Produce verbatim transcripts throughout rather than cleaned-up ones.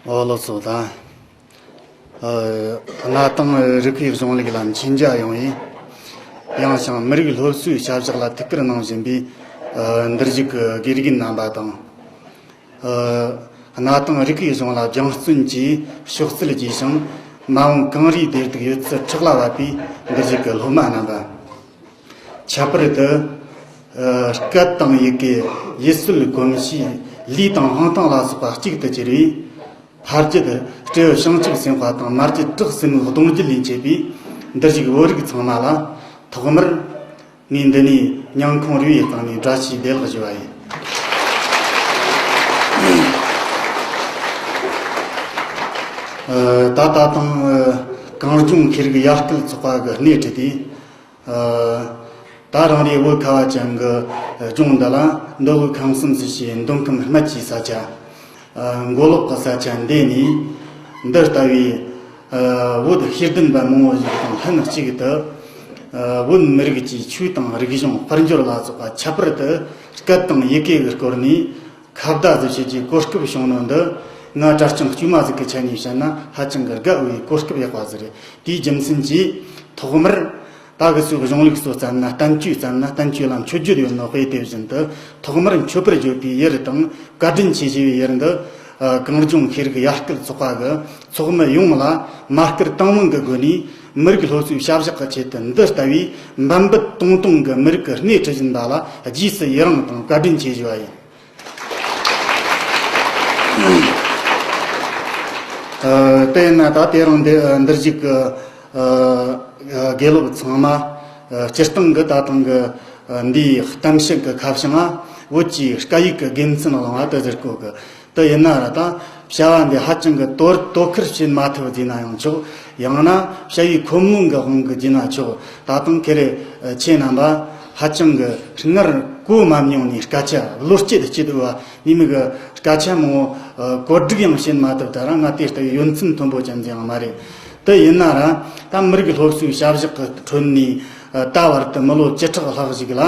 ཨོ་ལགས་སོ། ད་ཨ་གནའ་དེང་རིག་པའི་གཞུང་ལུགས་ལ་མཁྱེན་རྒྱ་ཡོང་བའི་ཡང་ཞིང་མི་རིགས་སློབ་གསོའི་བྱ་གཞག་ལ་ཐུགས་ཁུར་གནང་བཞིན་པའི་ཨ་འདིར་བཞུགས་ཀྱི་དགེ་རྒན་རྣམ་པ་དང་། ཨ་གནའ་དེང་རིག་པའི་གཞུང་ལ་སྦྱང་བརྩོན་གྱིས་ཕྱག་སྲོལ་རྒྱས་ཤིང་། མ་འོངས་གངས་རིའི་བདེ་སྡུག་ཡོད་ཚད་ཕྲག་ལ་བབས་པའི་འདིར་བཞུགས་ཀྱི་སློབ་མ་རྣམ་པ། ཁྱད་པར་དུ། ཨ་སྐད་དང་ཡི་གེ། ཡུལ་སྲོལ་གོམས་གཤིས། ལུས་དང་ལྷག་མཐོང་ལ་སོགས་པ་གཅིག་ཏུ་གྱུར་བའི། ཕ་རྒྱུད་སྤྲེའུ་བྱང་ཆུབ་སེམས་དཔའ་དང་མ་རྒྱུད་བྲག་སྲིན་མོའི་གདུང་རྒྱུད་ལས་མཆེད་པའི་འདིར་བཞུགས་བོད་རིགས་ཚང་མ་ལ། ཐོག་མར་ངས་འདི་ནས་སྙིང་ཁོང་རུས་པའི་གཏིང་ནས་བཀྲ་ཤིས་བདེ་ལེགས་ཞུ་བ་ཡིན། ཨ་ད་ད་དུང་ཨ་གངས་ལྗོངས་ཤེས་རིག་ཡར་སྐུལ་ཚོགས་པ་གི་སྣེ་ཁྲིད་དེ། ཨ་ད་རང་རེའི་བོད་ཁ་བ་ཅན་གྱི་ལྗོངས་འདི་ལ་མདོ་དབུས་ཁམས་གསུམ་ཟེར་བྱའི་མདོ་ཁམས་སྨད་ཀྱི་ས་ཆ། ཨ་མགོ་ལོག་གི་ས་ཆ་འདི་ནས་འདི་ལྟ་བུའི་ཨ་བོད་ཤེས་ལྡན་པ་མང་བོ་ཞིག་དང་ལྷན་གཅིག་ཏུ། ཨ་བོད་མི་རིགས་ཀྱི་ཆོས་དང་རིག་གཞུང་དཔལ་འབྱོར་ལ་སོགས་པ་ཁྱད་པར་དུ་སྐད་དང་ཡི་གེ་གི་སྐོར་ནས། ཁ་བརྡ་ཟེར་བྱེད་ཀྱི་གོ་སྐབས་བྱུང་ནོ་འདི། ང་གྲྭ་རྐྱང་དཀྱུས་མ་ཟིག་གི་ཆ་ནས་བཤད་ན་ཧ་ཅང་གི་དགའ་བའི་གོ་སྐབས་ཡག་པ་ཟིག་རེད། དེའི་རྒྱུ་མཚན་གྱིས་ཐོག་མར་ད་གི་སུ་གཞུང་ལུགས་སོ་བརྩམས་ན་བསྟན་བཅོས་བརྩམས་ན་བསྟན་བཅོས་ལ་མཆོད་བརྗོད་ཡོད་ནོ་དཔེ་དེ་བཞིན་དུ། ཐོག་མར་མཆོད་པར་བརྗོད་པའི་ཡུལ་དང་བཀའ་དྲིན་ཆེ་ཞུ་བའི་ཡུལ་འདི། ཨ་གངས་ལྗོངས་ཤེས་རིག་ཡར་སྐུལ་ཚོགས་པ་གི་ཚོགས་མི་ཡོངས་ལ་མ་བསྐུལ་དང་དབང་གི་སྒོ་ནས། མི་རིགས་སློབ་གསོའི་བྱ་གཞག་གི་ཆེད་དུ་འདི་ལྟ་བུའི་འབད་འབད་ཏོང་ཏོང་གི་མི་རིགས་ཀྱི་སྣེ་ཁྲིད་བཞིན་པ་ལ་རྗེས་སུ་ཡི་རང་དང་བཀའ་དྲིན་ཆེ་ཞུ་བ་ཡིན། ཨ་དེས་ན་ད་དེ་རིང་འདི་འདིར་བཞུགས་ཀྱི་ཨ་དགེ་སློབ་ཚང་མ། ཨ་སྤྱིར་བཏང་གི་ད་ཐེངས་ཀྱི་ཨ་འདིའི་གཏམ་བཤད་ཀྱི་ཁ་བྱང་ང་བོད་ཀྱི་སྐད་ཡིག་གི་དགེ་མཚན་གླེང་བ་དེ་ཟེར་གོ་གི། དེ་ཡིན་ན་ར་ད་བྱ་བ་འདི་ཧ་ཅང་གི་དོ་དོ་ཁུར་བྱེད་མ་ཐུབ་བཟླས་ན་ཡང་ཆོག། ཡང་ན་བྱ་བའི་ཁོམ་ལོང་གི་དབང་གིས་བཟླས་ན་ཆོག། ད་དུང་ཁེ་རེ་ཨ་ཁྱེད་རྣམ་པ་ཧ་ཅང་གི་སྔར་གོ་མ་མྱོང་ནི་སྐད་ཆ་བློ་སྐྱེད་སྐྱེད་འདུག་བ། ནི་མི་གི་སྐད་ཆ་མང་བོ་ཨ་གོ་སྒྲིག་ཡང་བྱེད་མ་ཐུབ། ད་ར་ང་དེ་ལྟ་བུའི་ཡོན་ཚད་མཐོན་པོ་ཅན་ཟིག་ཡང་མ་རེད། དེ་ཡིན་ན་ར་ད་མི་རིགས་སློབ་གསོའི་བྱ་གཞག་གི་ཁྲོད་ནས་ཨ་ད་བར་དུ་མི་ལོ་བཅུ་ཕྲག་ལྷག་ཞིག་ལ་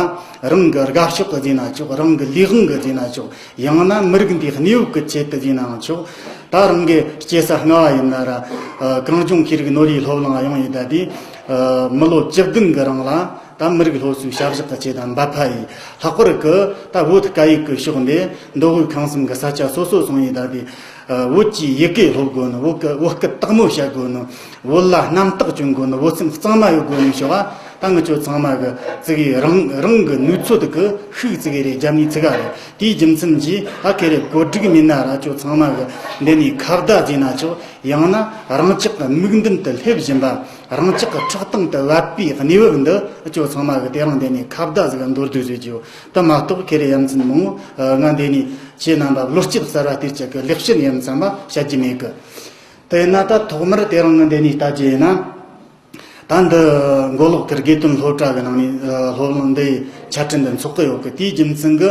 རང་གི་དགའ་ཕྱོགས་ཀྱིས་བཟླས་ན་ཆོག། རང་གི་ལས་དབང་གིས་བཟླས་ན་ཆོག། ཡང་ན་མི་རིགས་འདིའི་གནས་བབ་ཀྱི་ཆེད་དུ་བཟླས་ནའང་ཆོག། ད་རང་གི་སྐྱེས་ས་རྔ་བ་ཡིན་ན་ར་ཨ་གངས་ལྗོངས་ཤེས་རིག་ནོར་བུའི་སློབ་གླིང་ཡོང་ཡིན་ད་དེ། ཨ་མི་ལོ་བཅུ་བདུན་གི་རིང་ལ་ད་མི་རིགས་སློབ་གསོའི་བྱ་གཞག་གི་ཆེད་དུ་འབད་པ་ཡིས། ལྷག་པར་གི་ད་བོད་སྐད་ཡིག་གི་ཕྱོགས་འདི་མདོ་དབུས་ཁམས་གསུམ་གི་ས་ཆ་སོ་སོ་སོང་ཡིན་ད་དེ། ཨ་བོད་ཀྱི་ཡི་གེ་སློབ་དགོས་ནོ། བོད་ཀྱི་བོད་སྐད་དག་མོ་བཤད་དགོས་ནོ། བོད་ལ་རྣམ་དག་སྐྱོན་དགོས་ནོ། བོད་སེམས་གཙང་མ་ཡོད་དགོས་ནོ་ཞོག་ཨ། ད་ངི་ཆོ་ཚང་མ་གི་ཙི་གེ་རང་རང་གི་ནུས་ཚོད་གི་ཤུགས་ཙི་གེ་རེ་རྒྱབ་ནི་ཙི་ག་རེད། དེའི་རྒྱུ་མཚན་གྱིས་ད་ཁེ་རེ་གོ་སྒྲིག་མིན་ན་ར་ཆོ་ཚང་མ་གི་འདི་ནས་ཁ་བརྡ་བཟླས་ན་ཆོག། ཡང་ན་རང་ཅག་གི་མིག་མདུན་དུ་སླེབས་བཞིན་པ། རང་ཅག་གི་ཕྲག་སྟེང་དུ་བབས་པའི་གནས་བབ་འདི་ཆོ་ཚང་མ་གི་དེ་རིང་འདི་ནས་ཁ་བརྡ་ཟིག་མདོར་བསྡུས་བཟོས་རྒྱུ། དེ་མ་གཏོགས་ཁེ་རེ་ཡ་མཚན་མང་བོ་ང་འདི་ནས་ཁྱེད་རྣམ་པ་བློ་སྐྱེད་གསར་བ་སྟེར་བྱེད་ཀྱི་ལེགས་བཤད་ཡ་མཚན་པ་བཤད་རྒྱུ་མེད་གི། དེ་ཡིན་ན་ད་ཐོག་མར་དེ་རིང་ངི་འདི་ནས་ལྟ་རྒྱུ་ཡིན་ན། ད་འདི་མགོ་ལོག་གི་དགེ་ཐོན་སློབ་གྲྭ་གི་ནང་ནས་ཨ་སློབ་གླིང་འདི་ཆ་འཕྲིན་འདི་འཚོགས་གི་ཡོད་གི། དེའི་རྒྱུ་མཚན་གི་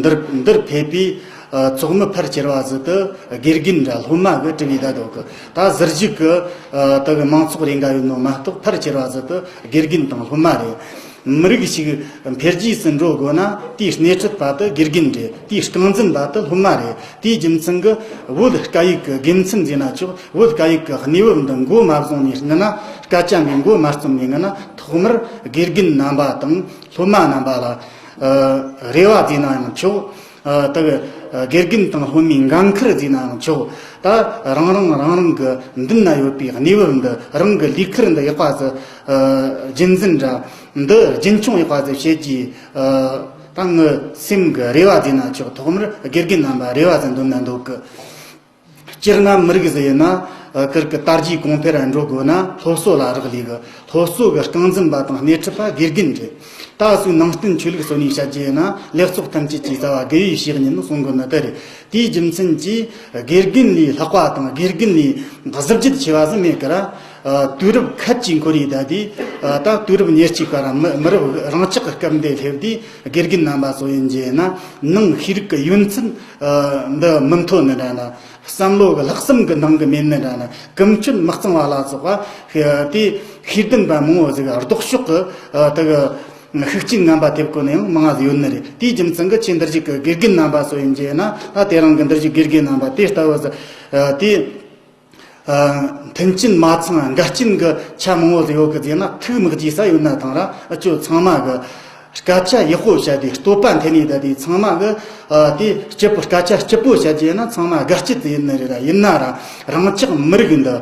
འདིར་འདིར་ཕེབས་པའི་ཨ་ཚོགས་མི་ཕལ་ཆེ་བ་ཟིག་ཏུ་དགེ་རྒན་འདྲ་སློབ་མ་གི་གྲུབ་པའི་བསྡད་ཡོད་གི། ད་ཟུར་བཞུགས་གི་ཨ་དེ་གི་མང་ཚོགས་རེ་འགའ་ཡོད་ནོ་མ་གཏོགས་ཕལ་ཆེ་བ་ཟིག་ཏུ་དགེ་རྒན་དང་སློབ་མ་རེད། མི་རིགས་ཤིག་འཕེལ་རྒྱས་སུ་འགྲོ་དགོས་ན་དེའི་སྣེ་ཁྲིད་པ་དེ་དགེ་རྒན་རེད། དེའི་རྐང་འཛིན་པ་དེ་སློབ་མ་རེད། དེའི་རྒྱུ་མཚན་གྱིས་བོད་སྐད་ཡིག་གི་དགེ་མཚན་ཟེར་ན་ཆོག། བོད་སྐད་ཡིག་གི་གནས་བབ་འདི་མགོ་མ་བཟུང་ནས་ཡིན་ན། སྐད་ཆ་འདི་མགོ་མ་རྩོམ་ནས་ཡིན་ན། ཐོག་མར་དགེ་རྒན་རྣམ་པ་དང་སློབ་མ་རྣམ་པ་ལ་ཨ་རེ་བ་ཟེར་ན་ཡང་ཆོག། ཨ་དེ་གི་ཨ་དགེ་རྒན་དང་སློབ་མའི་འགན་ཁུར་ཟེར་ན་ཡང་ཆོག། ད་རང་རང་རང་རང་གི་མདུན་ན་ཡོད་པའི་གནས་བབ་འདི། རང་གི་ལས་ཁུར་འདི་ཡག་པ་ཟིག་ཨ་རྒྱུན་འཛིན་འདྲ་འདི་རྒྱུན་འཁྱོངས་ཡག་པ་ཟིག་བྱེད་རྒྱུའི་ཨ་ད་ངི་སེམས་གི་རེ་བ་ཟེར་ན་ཆོག། ཐོག་མར་དགེ་རྒན་རྣམ་པ་རེ་བ་ཟིག་འདོན་ན་འདོད་གི། སྤྱིར་ན་མི་རིགས་ཟིག་ཡིན་ན་ཨ་ཁིར་གི་དར་རྒྱས་གོང་འཕེལ་ར་འགྲོ་དགོས་ན་སློབ་གསོ་ལ་རག་ལས་གི། སློབ་གསོ་གི་རྐང་འཛིན་པ་དང་སྣེ་ཁྲིད་པ་དགེ་རྒན་རེད། ད་སུའི་ནང་བསྟན་ཆོས་ལུགས་སོ་ནས་བཤད་རྒྱུ་ཡིན་ན། ལེགས་ཚོགས་ཐམས་ཅད་ཀྱི་རྩ་བ་དགེ་བའི་བཤེས་གཉེན་གསུང་དགོས་ནི་དེ་རེད། དེའི་རྒྱུ་མཚན་གྱིས་དགེ་རྒན་ལས་ལྷག་པ་དང་དགེ་རྒན་ལས་གཟི་བརྗིད་ཆེ་བ་ཟིག་མེད་ཀི་ར། ཨ་དུས་རབས་ཁད་ཀྱིས་འཁོར་ཡི་ད་དེ། ཨ་ད་དུས་རབས་ཉེར་གཅིག་པ་ར་མི་མི་རབས་རང་ཅག་གི་སྐབས་འདི་སླེབས་དུས། དགེ་རྒན་རྣམ་པ་ཚོ་ཡིན་རྒྱུ་ཡིན་ན། ནང་ཤེས་རིག་གི་ཡོན་ཚད་ཨ་འདི་མི་མཐོ་ནི་འདྲ་ན། བསམ་བློ་གི་ལྷག་བསམ་གི་ནང་གི་མེད་ནི་འདྲ་ན། ཀུན་སྤྱོད་མི་གཙང་བ་ལ་སོགས་པ་དེ་ཤེས་ལྡན་པ་མང་བོ་ཟིག་ལྡོག་ཕྱོགས་གི་ཨ་དེ་གི་ ཤུགས་རྐྱེན་ངན་པ་ཐེབས་གོ་ནི་ཡང་མང་ང་ཟིག་ཡོད་ནི་རེད། དེའི་རྒྱུ་མཚན་གྱིས་ཁྱེད་འདིར་བཞུགས་ཀྱི་དགེ་རྒན་རྣམ་པ་ཚོ་ཡིན་རྒྱུ་ཡིན་ན། ད་དེ་རིང་གི་འདིར་བཞུགས་དགེ་རྒན་རྣམ་པ་དེ་ལྟ་བུ་ཟིག་ཨ་དེ་ཨ་མཐུན་རྐྱེན་མ་ཚང་འགལ་རྐྱེན་གྱི་ཆ་མང་བོ་ཟིག་ཡོད་གི་ཟེར་ན་ཐུགས་མི་དགྱེས་ས་ཡོད་ན་ཐང་ར། ཨ་ཅོ་ཚང་མ་གི་སྐད་ཆ་ཡག་པོ་བཤད་དེ་བསྟོད་པ་འཐེན་ནས་བསྡད་དེ། ཚང་མ་གི་ཨ་དེ་སྐྱིད་པོ་སྐད་ཆ་སྐྱིད་པོ་བཤད་རྒྱུ་ཡིན་ན་ཚང་མ་དགའ་སྐྱིད་ཡིན་ནི་རེད་ར། ཡིན་ན་ར་རང་ཅག་མི་རིགས་འདི།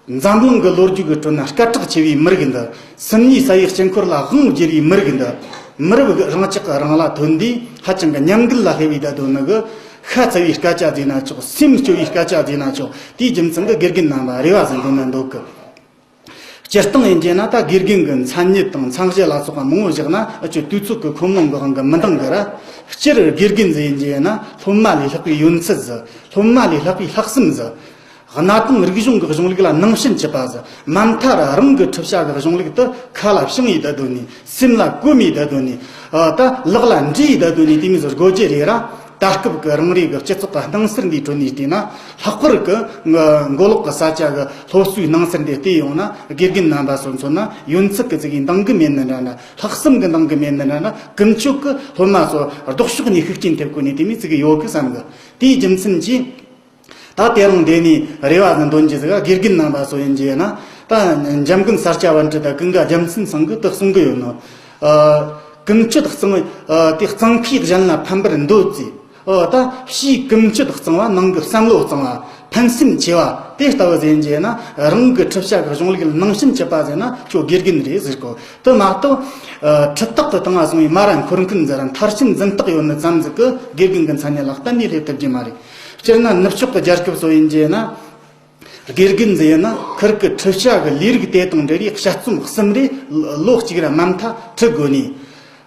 འཛམ་གླིང་གི་ལོ་རྒྱུས་ཀྱི་ཁྲོད་ན་སྐད་གྲགས་ཆེ་བའི་མི་རིགས་འདི། སེམས་ཉིད་ས་ཡི་དཀྱིལ་འཁོར་ལ་དབང་བསྒྱུར་བའི་མི་རིགས་འདི། མི་རབས་རང་ཅག་རང་ལ་ཐོན་དུས་ཧ་ཅང་གི་ཉམས་རྒུད་ལ་སླེབས་པའི་བརྡ་དོན་ནི་གི། ཤ་ཚ་བའི་སྐད་ཆ་ཟེར་ན་ཆོག་སེམས་སྐྱོ་བའི་སྐད་ཆ་ཟེར་ན་ཆོག་དེའི་རྒྱུ་མཚན་གྱིས་དགེ་རྒན་རྣམ་པ་རེ་བ་ཟིག་འདོན་ན་འདོད་གི། སྤྱིར་བཏང་ཡིན་རྒྱུ་ན་ད་དགེ་རྒན་གྱི་མཚན་ཉིད་དང་མཚན་གཞི་ལ་སོགས་པ་མང་བོ་བཞག་ན་ཨ་ཅོ་དུས་ཚོད་ཀྱི་ཁོམ་ལོང་གི་དབང་གིས་མི་འདང་གི་ར། སྤྱིར་དགེ་རྒན་ཟིག་ཡིན་རྒྱུ་ཡིན་ན་སློབ་མ་ལས་ལྷག་པའི་ཡོན་ཚད་ཟིག་སློབ་མ་ལས་ལྷག་པའི་ལྷག་བསམ་ཟིག་གནའ་དེང་རིག་གཞུང་གི་གཞུང་ལུགས་ལ་ནང་བྱན་བྱེད་པ་ཟིག་མ་མཐའ་ར་རང་གི་ཁྲིད་བྱ་གི་གཞུང་ལུགས་དེ་ཁ་ལ་བྱིངས་ཡི་བསྡད་དོ་ནི། སེམས་ལ་གོམས་ཡི་བསྡད་དོ་ནི། ཨ་ད་ལག་ལ་འབྲི་ཡི་བསྡད་དོ་ནི། དེ་མོ་ཟིག་དགོས་རྒྱུ་རེད་ར། ད་སྐབས་ཀྱི་རང་རེ་གི་སྤྱི་ཚོགས་ཀྱི་སྣང་ཚུལ་འདིའི་ཁྲོད་ནས་བལྟས་ན། ལྷག་པར་གྱི་མགོ་ལོག་གི་ས་ཆ་གི་སློབ་གསོའི་སྣང་ཚུལ་འདི་བལྟས་ཡོང་ན། དགེ་རྒན་རྣམ་པ་ཚོ་མཚོན་ན་ཡོན་ཚད་ཀྱི་ཙི་གེ་འདང་གི་མེད་ནི་འདྲ་འདྲ། ལྷག་བསམ་གྱི་འདང་གི་མེད་ནི་འདྲ་འདྲ། ཀུན་སྤྱོད་ཀྱི་སློབ་མ་ཚོ་ལྡོག་ཕྱོགས་ནས་ཤུགས་རྐྱེན་ཐེབས་གོ་ནི་དེ་མོ་ཙི་གེ་ཡོད་གི་བསམ་གི། དེའི་རྒྱུ་མཚན་གྱིས། ད་དེ་རིང་འདི་ནས་རེ་བ་ཟིག་འདོན་རྒྱུ་ཟིག་དགེ་རྒན་རྣམ་པ་ཚོ་ཡིན་རྒྱུ་ཡིན་ན། ད་འཇམ་མགོན་ས་སྐྱ་པཎྜི་ཏ་ཀུན་དགའ་རྒྱལ་མཚན་ཚང་གིས་དེ་གསུང་གི་ཡོད་ནོ། ཨ་ཀུན་སྤྱོད་གཙང་བ་ཨ་དེ་གཙང་ཁའི་གཞན་ལ་ཕན་པར་འདོད་ཅེས། ཨོ་ད་ཕྱིའི་ཀུན་སྤྱོད་གཙང་བ་ནང་གི་བསམ་བློ་གཙང་བ་ཕན་སེམས་ཆེ་བ་དེ་ལྟ་བུ་ཟིག་ཡིན་རྒྱུ་ཡིན་ན། རང་གི་ཁྲིད་བྱ་གི་གཞུང་ལུགས་ལ་ནང་བྱན་བྱེད་པ་ཟེར་ན་ཁྱོད་དགེ་རྒན་རེད་ཟེར་གོ། དེ་མ་གཏོགས་ཨ་ཁྲི་ཐག་ཏུ་བཏང་བ་སོང་བའི་མ་ར་འཁོར་མཁན་ཟེར་ར་མཐར་ཕྱིན་འཛིན་སྟེགས་ཡོད་ནི་ཙམ་ཟིག་གིས་དགེ་རྒན་གྱི་མཚན་གནས་ལ་གཏན་ནས་སླེབས་ཐུབ་རྒྱུ་མ་རེད། སྤྱིར་ན་ནུབ་ཕྱོགས་ཀྱི་རྒྱལ་ཁབ་ཚོ་ཡིན་རྒྱུ་ཡིན་ན། དགེ་རྒན་ཟིག་ཡིན་ན་ཁིར་གི་ཁྲིད་བྱ་གི་ལས་རིགས་དེ་དང་འབྲེལ་བའི་དཔྱད་རྩོམ་གསུམ་རེ་ལོ་གཅིག་ར་མ་མཐའ་ཁྲིད་དགོས་ནི།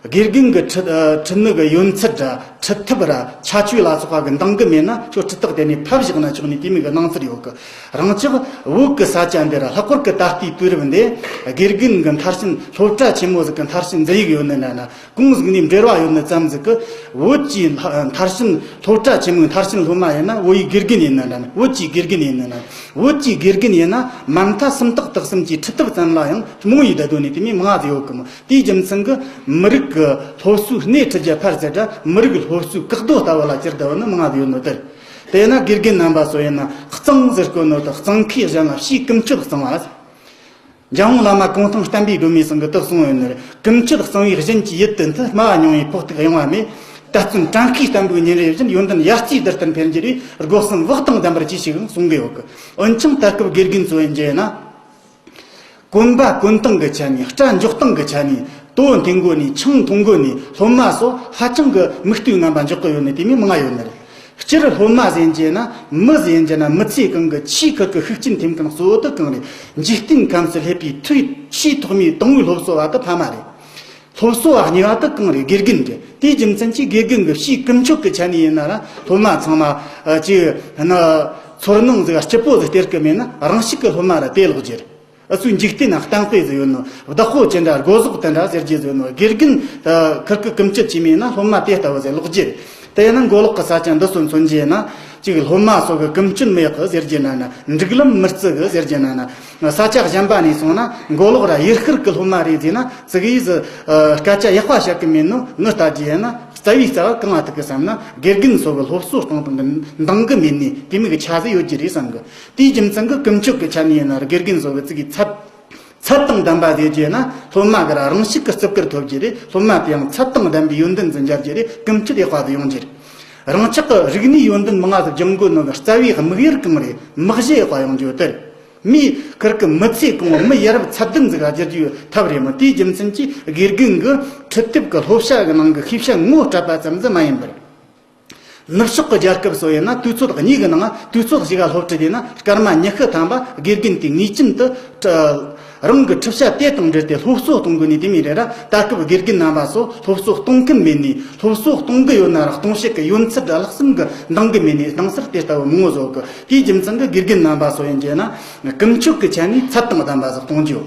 དགེ་རྒན་གྱི་ཁྲིད་ཨ་ཁྲིད་ནི་གི་ཡོན་ཚད་ར་ཁྲིད་ཐབས་ར་ཁྱད་ཆོས་ལ་སོགས་པ་གི་འདང་གི་མེད་ན་ཁྱོད་ཁྲི་ཐག་དེ་ནས་ཕབ་བཞག་ན་ཆོག་ནི་དེ་མོ་གི་སྣང་ཚུལ་ཡོད་གི། རང་ཅག་བོད་གི་ས་ཆ་འདི་ར་ལྷག་པར་གི་ད་ལྟའི་དུས་རབས་འདི་དགེ་རྒན་གྱི་མཐར་ཕྱིན་སློབ་གྲྭ་ཆེན་མོ་ཟིག་གི་མཐར་ཕྱིན་འཛིན་ཡིག་ཡོད་ནི་འདྲ་ན། གང་ཟིག་ནས་འབྲེལ་བ་ཡོད་ནི་ཙམ་ཟིག་གིས་བོད་ཀྱི་ལྷ་མཐར་ཕྱིན་སློབ་གྲྭ་ཆེན་མོའི་མཐར་ཕྱིན་སློབ་མ་ཡིན་ན་བོད་ཡིག་དགེ་རྒན་ཡིན་ནི་འདྲ་ན། བོད་ཀྱི་དགེ་རྒན་ཡིན་ནི་འདྲ་ན། བོད་ཀྱི་དགེ་རྒན་ཡིན་ན་མ་མཐའ་སུམ་རྟགས་དག་གསུམ་གྱི་ཁྲིད་ཐབས་ཙམ་ལ་ཡང་རྨོངས་ཡི་བསྡད་དོ་ནི་དེ་མོ་མང་ང་ཟིག་ཡོད་གི་མོ། དེའི་རྒྱུ་མཚན་གྱིས་མི་རིགས་ཀྱི་སློབ་གསོའི་སྣེ་ཁྲིད་རྒྱུ་ཕར་ཟེར་ར་མི་རིགས་སློབ་གསོའི་བཀག་རྡོ་ལྟ་བུ་ལ་གྱུར་བསྡད་པ་ནི་མང་ང་ཟིག་ཡོད་ནོ་དེ་རེད། དེས་ན་དགེ་རྒན་རྣམ་པ་ཚོ་ཡིན་ན་གཙང་ཟེར་གོ་ནོ་དང་གཙང་ཁའི་གཞན་ལ་ཕྱིའི་ཀུན་སྤྱོད་གཙང་བ། འཇམ་དབྱངས་བླ་མ་གུང་ཐང་བསྟན་པའི་སྒྲོན་མེ་ཚང་གིས་དེ་གསུངས་ཡོད་ནི་རེད། ཀུན་སྤྱོད་གཙང་བའི་གཞན་གྱི་ཡུལ་དུ་འདུ། སྨྲ་བ་མྱོང་བའི་ཕོག་ཐུག་གཡེང་བ་མེད། དད་བརྩོན་དྲན་ཤེས་བརྟན་པོའི་ཉིན་རེ་བཞིན། ཡོན་ཏན་ཡར་སྐྱེད་དུར་ལྟར་འཕེལ་འགྱུར་བའི། སྒོ་གསུམ་བག་དང་ལྡན་པར་གྱིས་ཤིག་ཨང་གསུང་གི་ཡོད་གི། འོན་ཀྱང་ད་སྐབས་དགེ་རྒན་ཚོ་ཡིན་རྒྱུ་ཡིན་ན། གོན་པ་གོན་སྟངས་ཀྱི་ཆ་ནས། སྐྲ་འཇོག་སྟངས་ཀྱི་ཆ་ནས། དོ་འཐེན་གོ་ནས། ཆང་འཐུང་གོ་ནས། སློབ་མ་ཚོ་ཧ་ཅང་གི་མིག་ལྟོས་ངན་པ་འཇོག་གི་ཡོད་ནི་དེ་མོ་མང་ང་ཡོད་ནི་རེད། སྤྱིར་སློབ་མ་ཟེར་རྒྱུ་ན་མི་ཟེར་རྒྱུ་ན་མི་ཚེ་གང་གི་ཆེས་ཁག་གི་ཤུགས་རྐྱེན་ཐེབས་མཁན་གཙོ་བོ་དེ་གང་རེད། འཇིག་རྟེན་ཁམས་སུ་སླེབས་པའི་ཐུགས་ཆེས་ཐོག་མའི་དང་པོའི་སློབ་གསོ་བ་དེ་ཕ་མ་རེད། སློབ་གསོ་བ་གཉིས་པ་དེ་གང་རེད། དགེ་རྒན་རེད། དེའི་རྒྱུ་མཚན་གྱིས་དགེ་རྒན་གྱི་ཕྱིའི་ཀུན་སྤྱོད་ཀྱི་ཆ་ནས་ཡིན་ན་ར་སློབ་མ་ཚང་མ་ཨ་ཅིག་ན་ཚོར་སྣང་ཟིག་སྐྱིད་པོ་ཟིག་སྟེར་གི་མེད་ན་རང་ཤུགས་ཀྱིས་སློབ་མ་ར་དེད་ལོག་རྒྱུ་རེད། ཨུ་ཚོའི་འཇིག་རྟེན་ན་གཏམ་དཔེ་ཟིག་ཡོད་ནོ། བདག་པོ་ཅི་འདྲ་སྒོ་ཟོག་དེ་འདྲ་ཟེར་རྒྱུ་ཟིག་ཡོད་ནོ། དགེ་རྒན་ཁིར་གི་ཀུན་སྤྱོད་ཅིག་མེད་ན་སློབ་མ་དེ་ལྟ་བུ་ཟིག་ལོག་རྒྱུ་རེད། དེ་ཡིན་ན་མགོ་ལོག་གི་ས་ཆ་འདི་ཚོ་མཚོན་རྒྱུ་ཡིན་ན། ཅིག་སློབ་མ་ཚོ་གི་ཀུན་སྤྱོད་མི་ཡག་གི་ཟེར་རྒྱུ་ན་ན། འགྲིག་ལམ་མི་བརྩི་གི་ཟེར་རྒྱུ་ན་ན། ས་ཆ་གཞན་པ་ནས་སོང་ན་མགོ་ལོག་ར་ཡུལ་ཤུལ་གི་སློབ་མ་རེད་ཟེར་ན་ཙི་གེ་ཟིག་སྐད་ཆ་ཡག་པ་བཤད་གི་མེད་ནོ། ངས་ལྟ་རྒྱུ་ཡིན་ན་རྩ་བའི་རྩ་བ་གང་ང་ཐུག་གི་བསམ་ན། དགེ་རྒན་ཚོ་གི་སློབ་གསོ་གཏོང་སྟངས་གི་འདང་གི་མེད་ནི་དེ་མོ་གི་ཆ་ཟིག་ཡོད་རྒྱུ་རེད་བསམ་གི། དེའི་རྒྱུ་མཚན་གྱིས་ཀུན་སྤྱོད་ཀྱི་ཆ་ནས་ཡིན་ན་དགེ་རྒན་ཚོ་གི་ཙི་གེ་ཚད། ཚད་དང་ལྡན་པ་ཟེར་རྒྱུ་ན་སློབ་མ་གི་ར་རང་ཤུགས་ཀྱི་བརྩི་བཀུར་ཐོབ་རྒྱུ་རེད། སློབ་མ་དེ་ཡང་ཚད་དང་ལྡན་པའི་ཡོན་ཏན་ཟིག་འཇལ་རྒྱུ་རེད། ཀུན་སྤྱོད་ཡག་པ་ཟིག་ཡོང་རྒྱུ་རེད། རང་ཅག་གི་རིག་གནས་ཡོན་ཏན་མང་ང་ཟིག་སྦྱང་དགོས་ནོ་གི་རྩ་བའི་དམིགས་ཡུལ་གང་རེད། མི་གཞི་ཡག་པ་ཡོང་རྒྱུ་དེ་རེད། མིའི་ཁིར་གི་མི་ཚེ་གང་བོ་མི་ཡ་རབས་ཚད་ལྡན་ཟིག་ག་བསྒྱུར་རྒྱུའི་ཐབས་རེད་མོ། དེའི་རྒྱུ་མཚན་གྱིས་དགེ་རྒན་གྱི་ཁྲིད་ཐབས་ཀྱི་སློབ་བྱ་གི་ནང་གི་ཤེས་བྱ་ངོ་སྤྲད་པ་ཙམ་ཟིག་མ་ཡིན་པར། ནུབ་ཕྱོགས་ཀྱི་རྒྱལ་ཁབ་སོགས་ཡིན་ན་དུས་ཚོད་གཉིས་ཀྱི་ནང་དུས་ཚོད་གཅིག་ག་སློབ་ཁྲིད་ཡིན་ན་སྐར་མ་ཉི་ཤུ་ཐམ་པ་དགེ་རྒན་དེས་ངེས་ཅན་དུ་རང་གི་ཁྲིད་བྱ་དེ་དང་འབྲེལ་ཏེ་སློབ་གསོ་གཏོང་དགོས་ནི་དེ་མོ་རེད་ར། ད་སྐབས་དགེ་རྒན་རྣམ་པ་ཚོ་སློབ་གསོ་གཏོང་མཁན་མེད་ནི། སློབ་གསོ་གཏོང་གི་ཡོད་ན་ར་གཏོང་བྱེད་ཀྱི་ཡོན་ཚད་ར་ལྷག་བསམ་གྱི་འདང་གི་མེད་ནི་སྣང་ཚུལ་དེ་ལྟ་བུ་མང་བོ་བཟོ་གི། དེའི་རྒྱུ་མཚན་གྱིས་དགེ་རྒན་རྣམ་པ་ཚོ་ཡིན་རྒྱུ་ན་ཀུན་སྤྱོད་ཀྱི་ཆ་ནས་ཚད་དང་ལྡན་པ་ཟིག་གཏོང་རྒྱུ།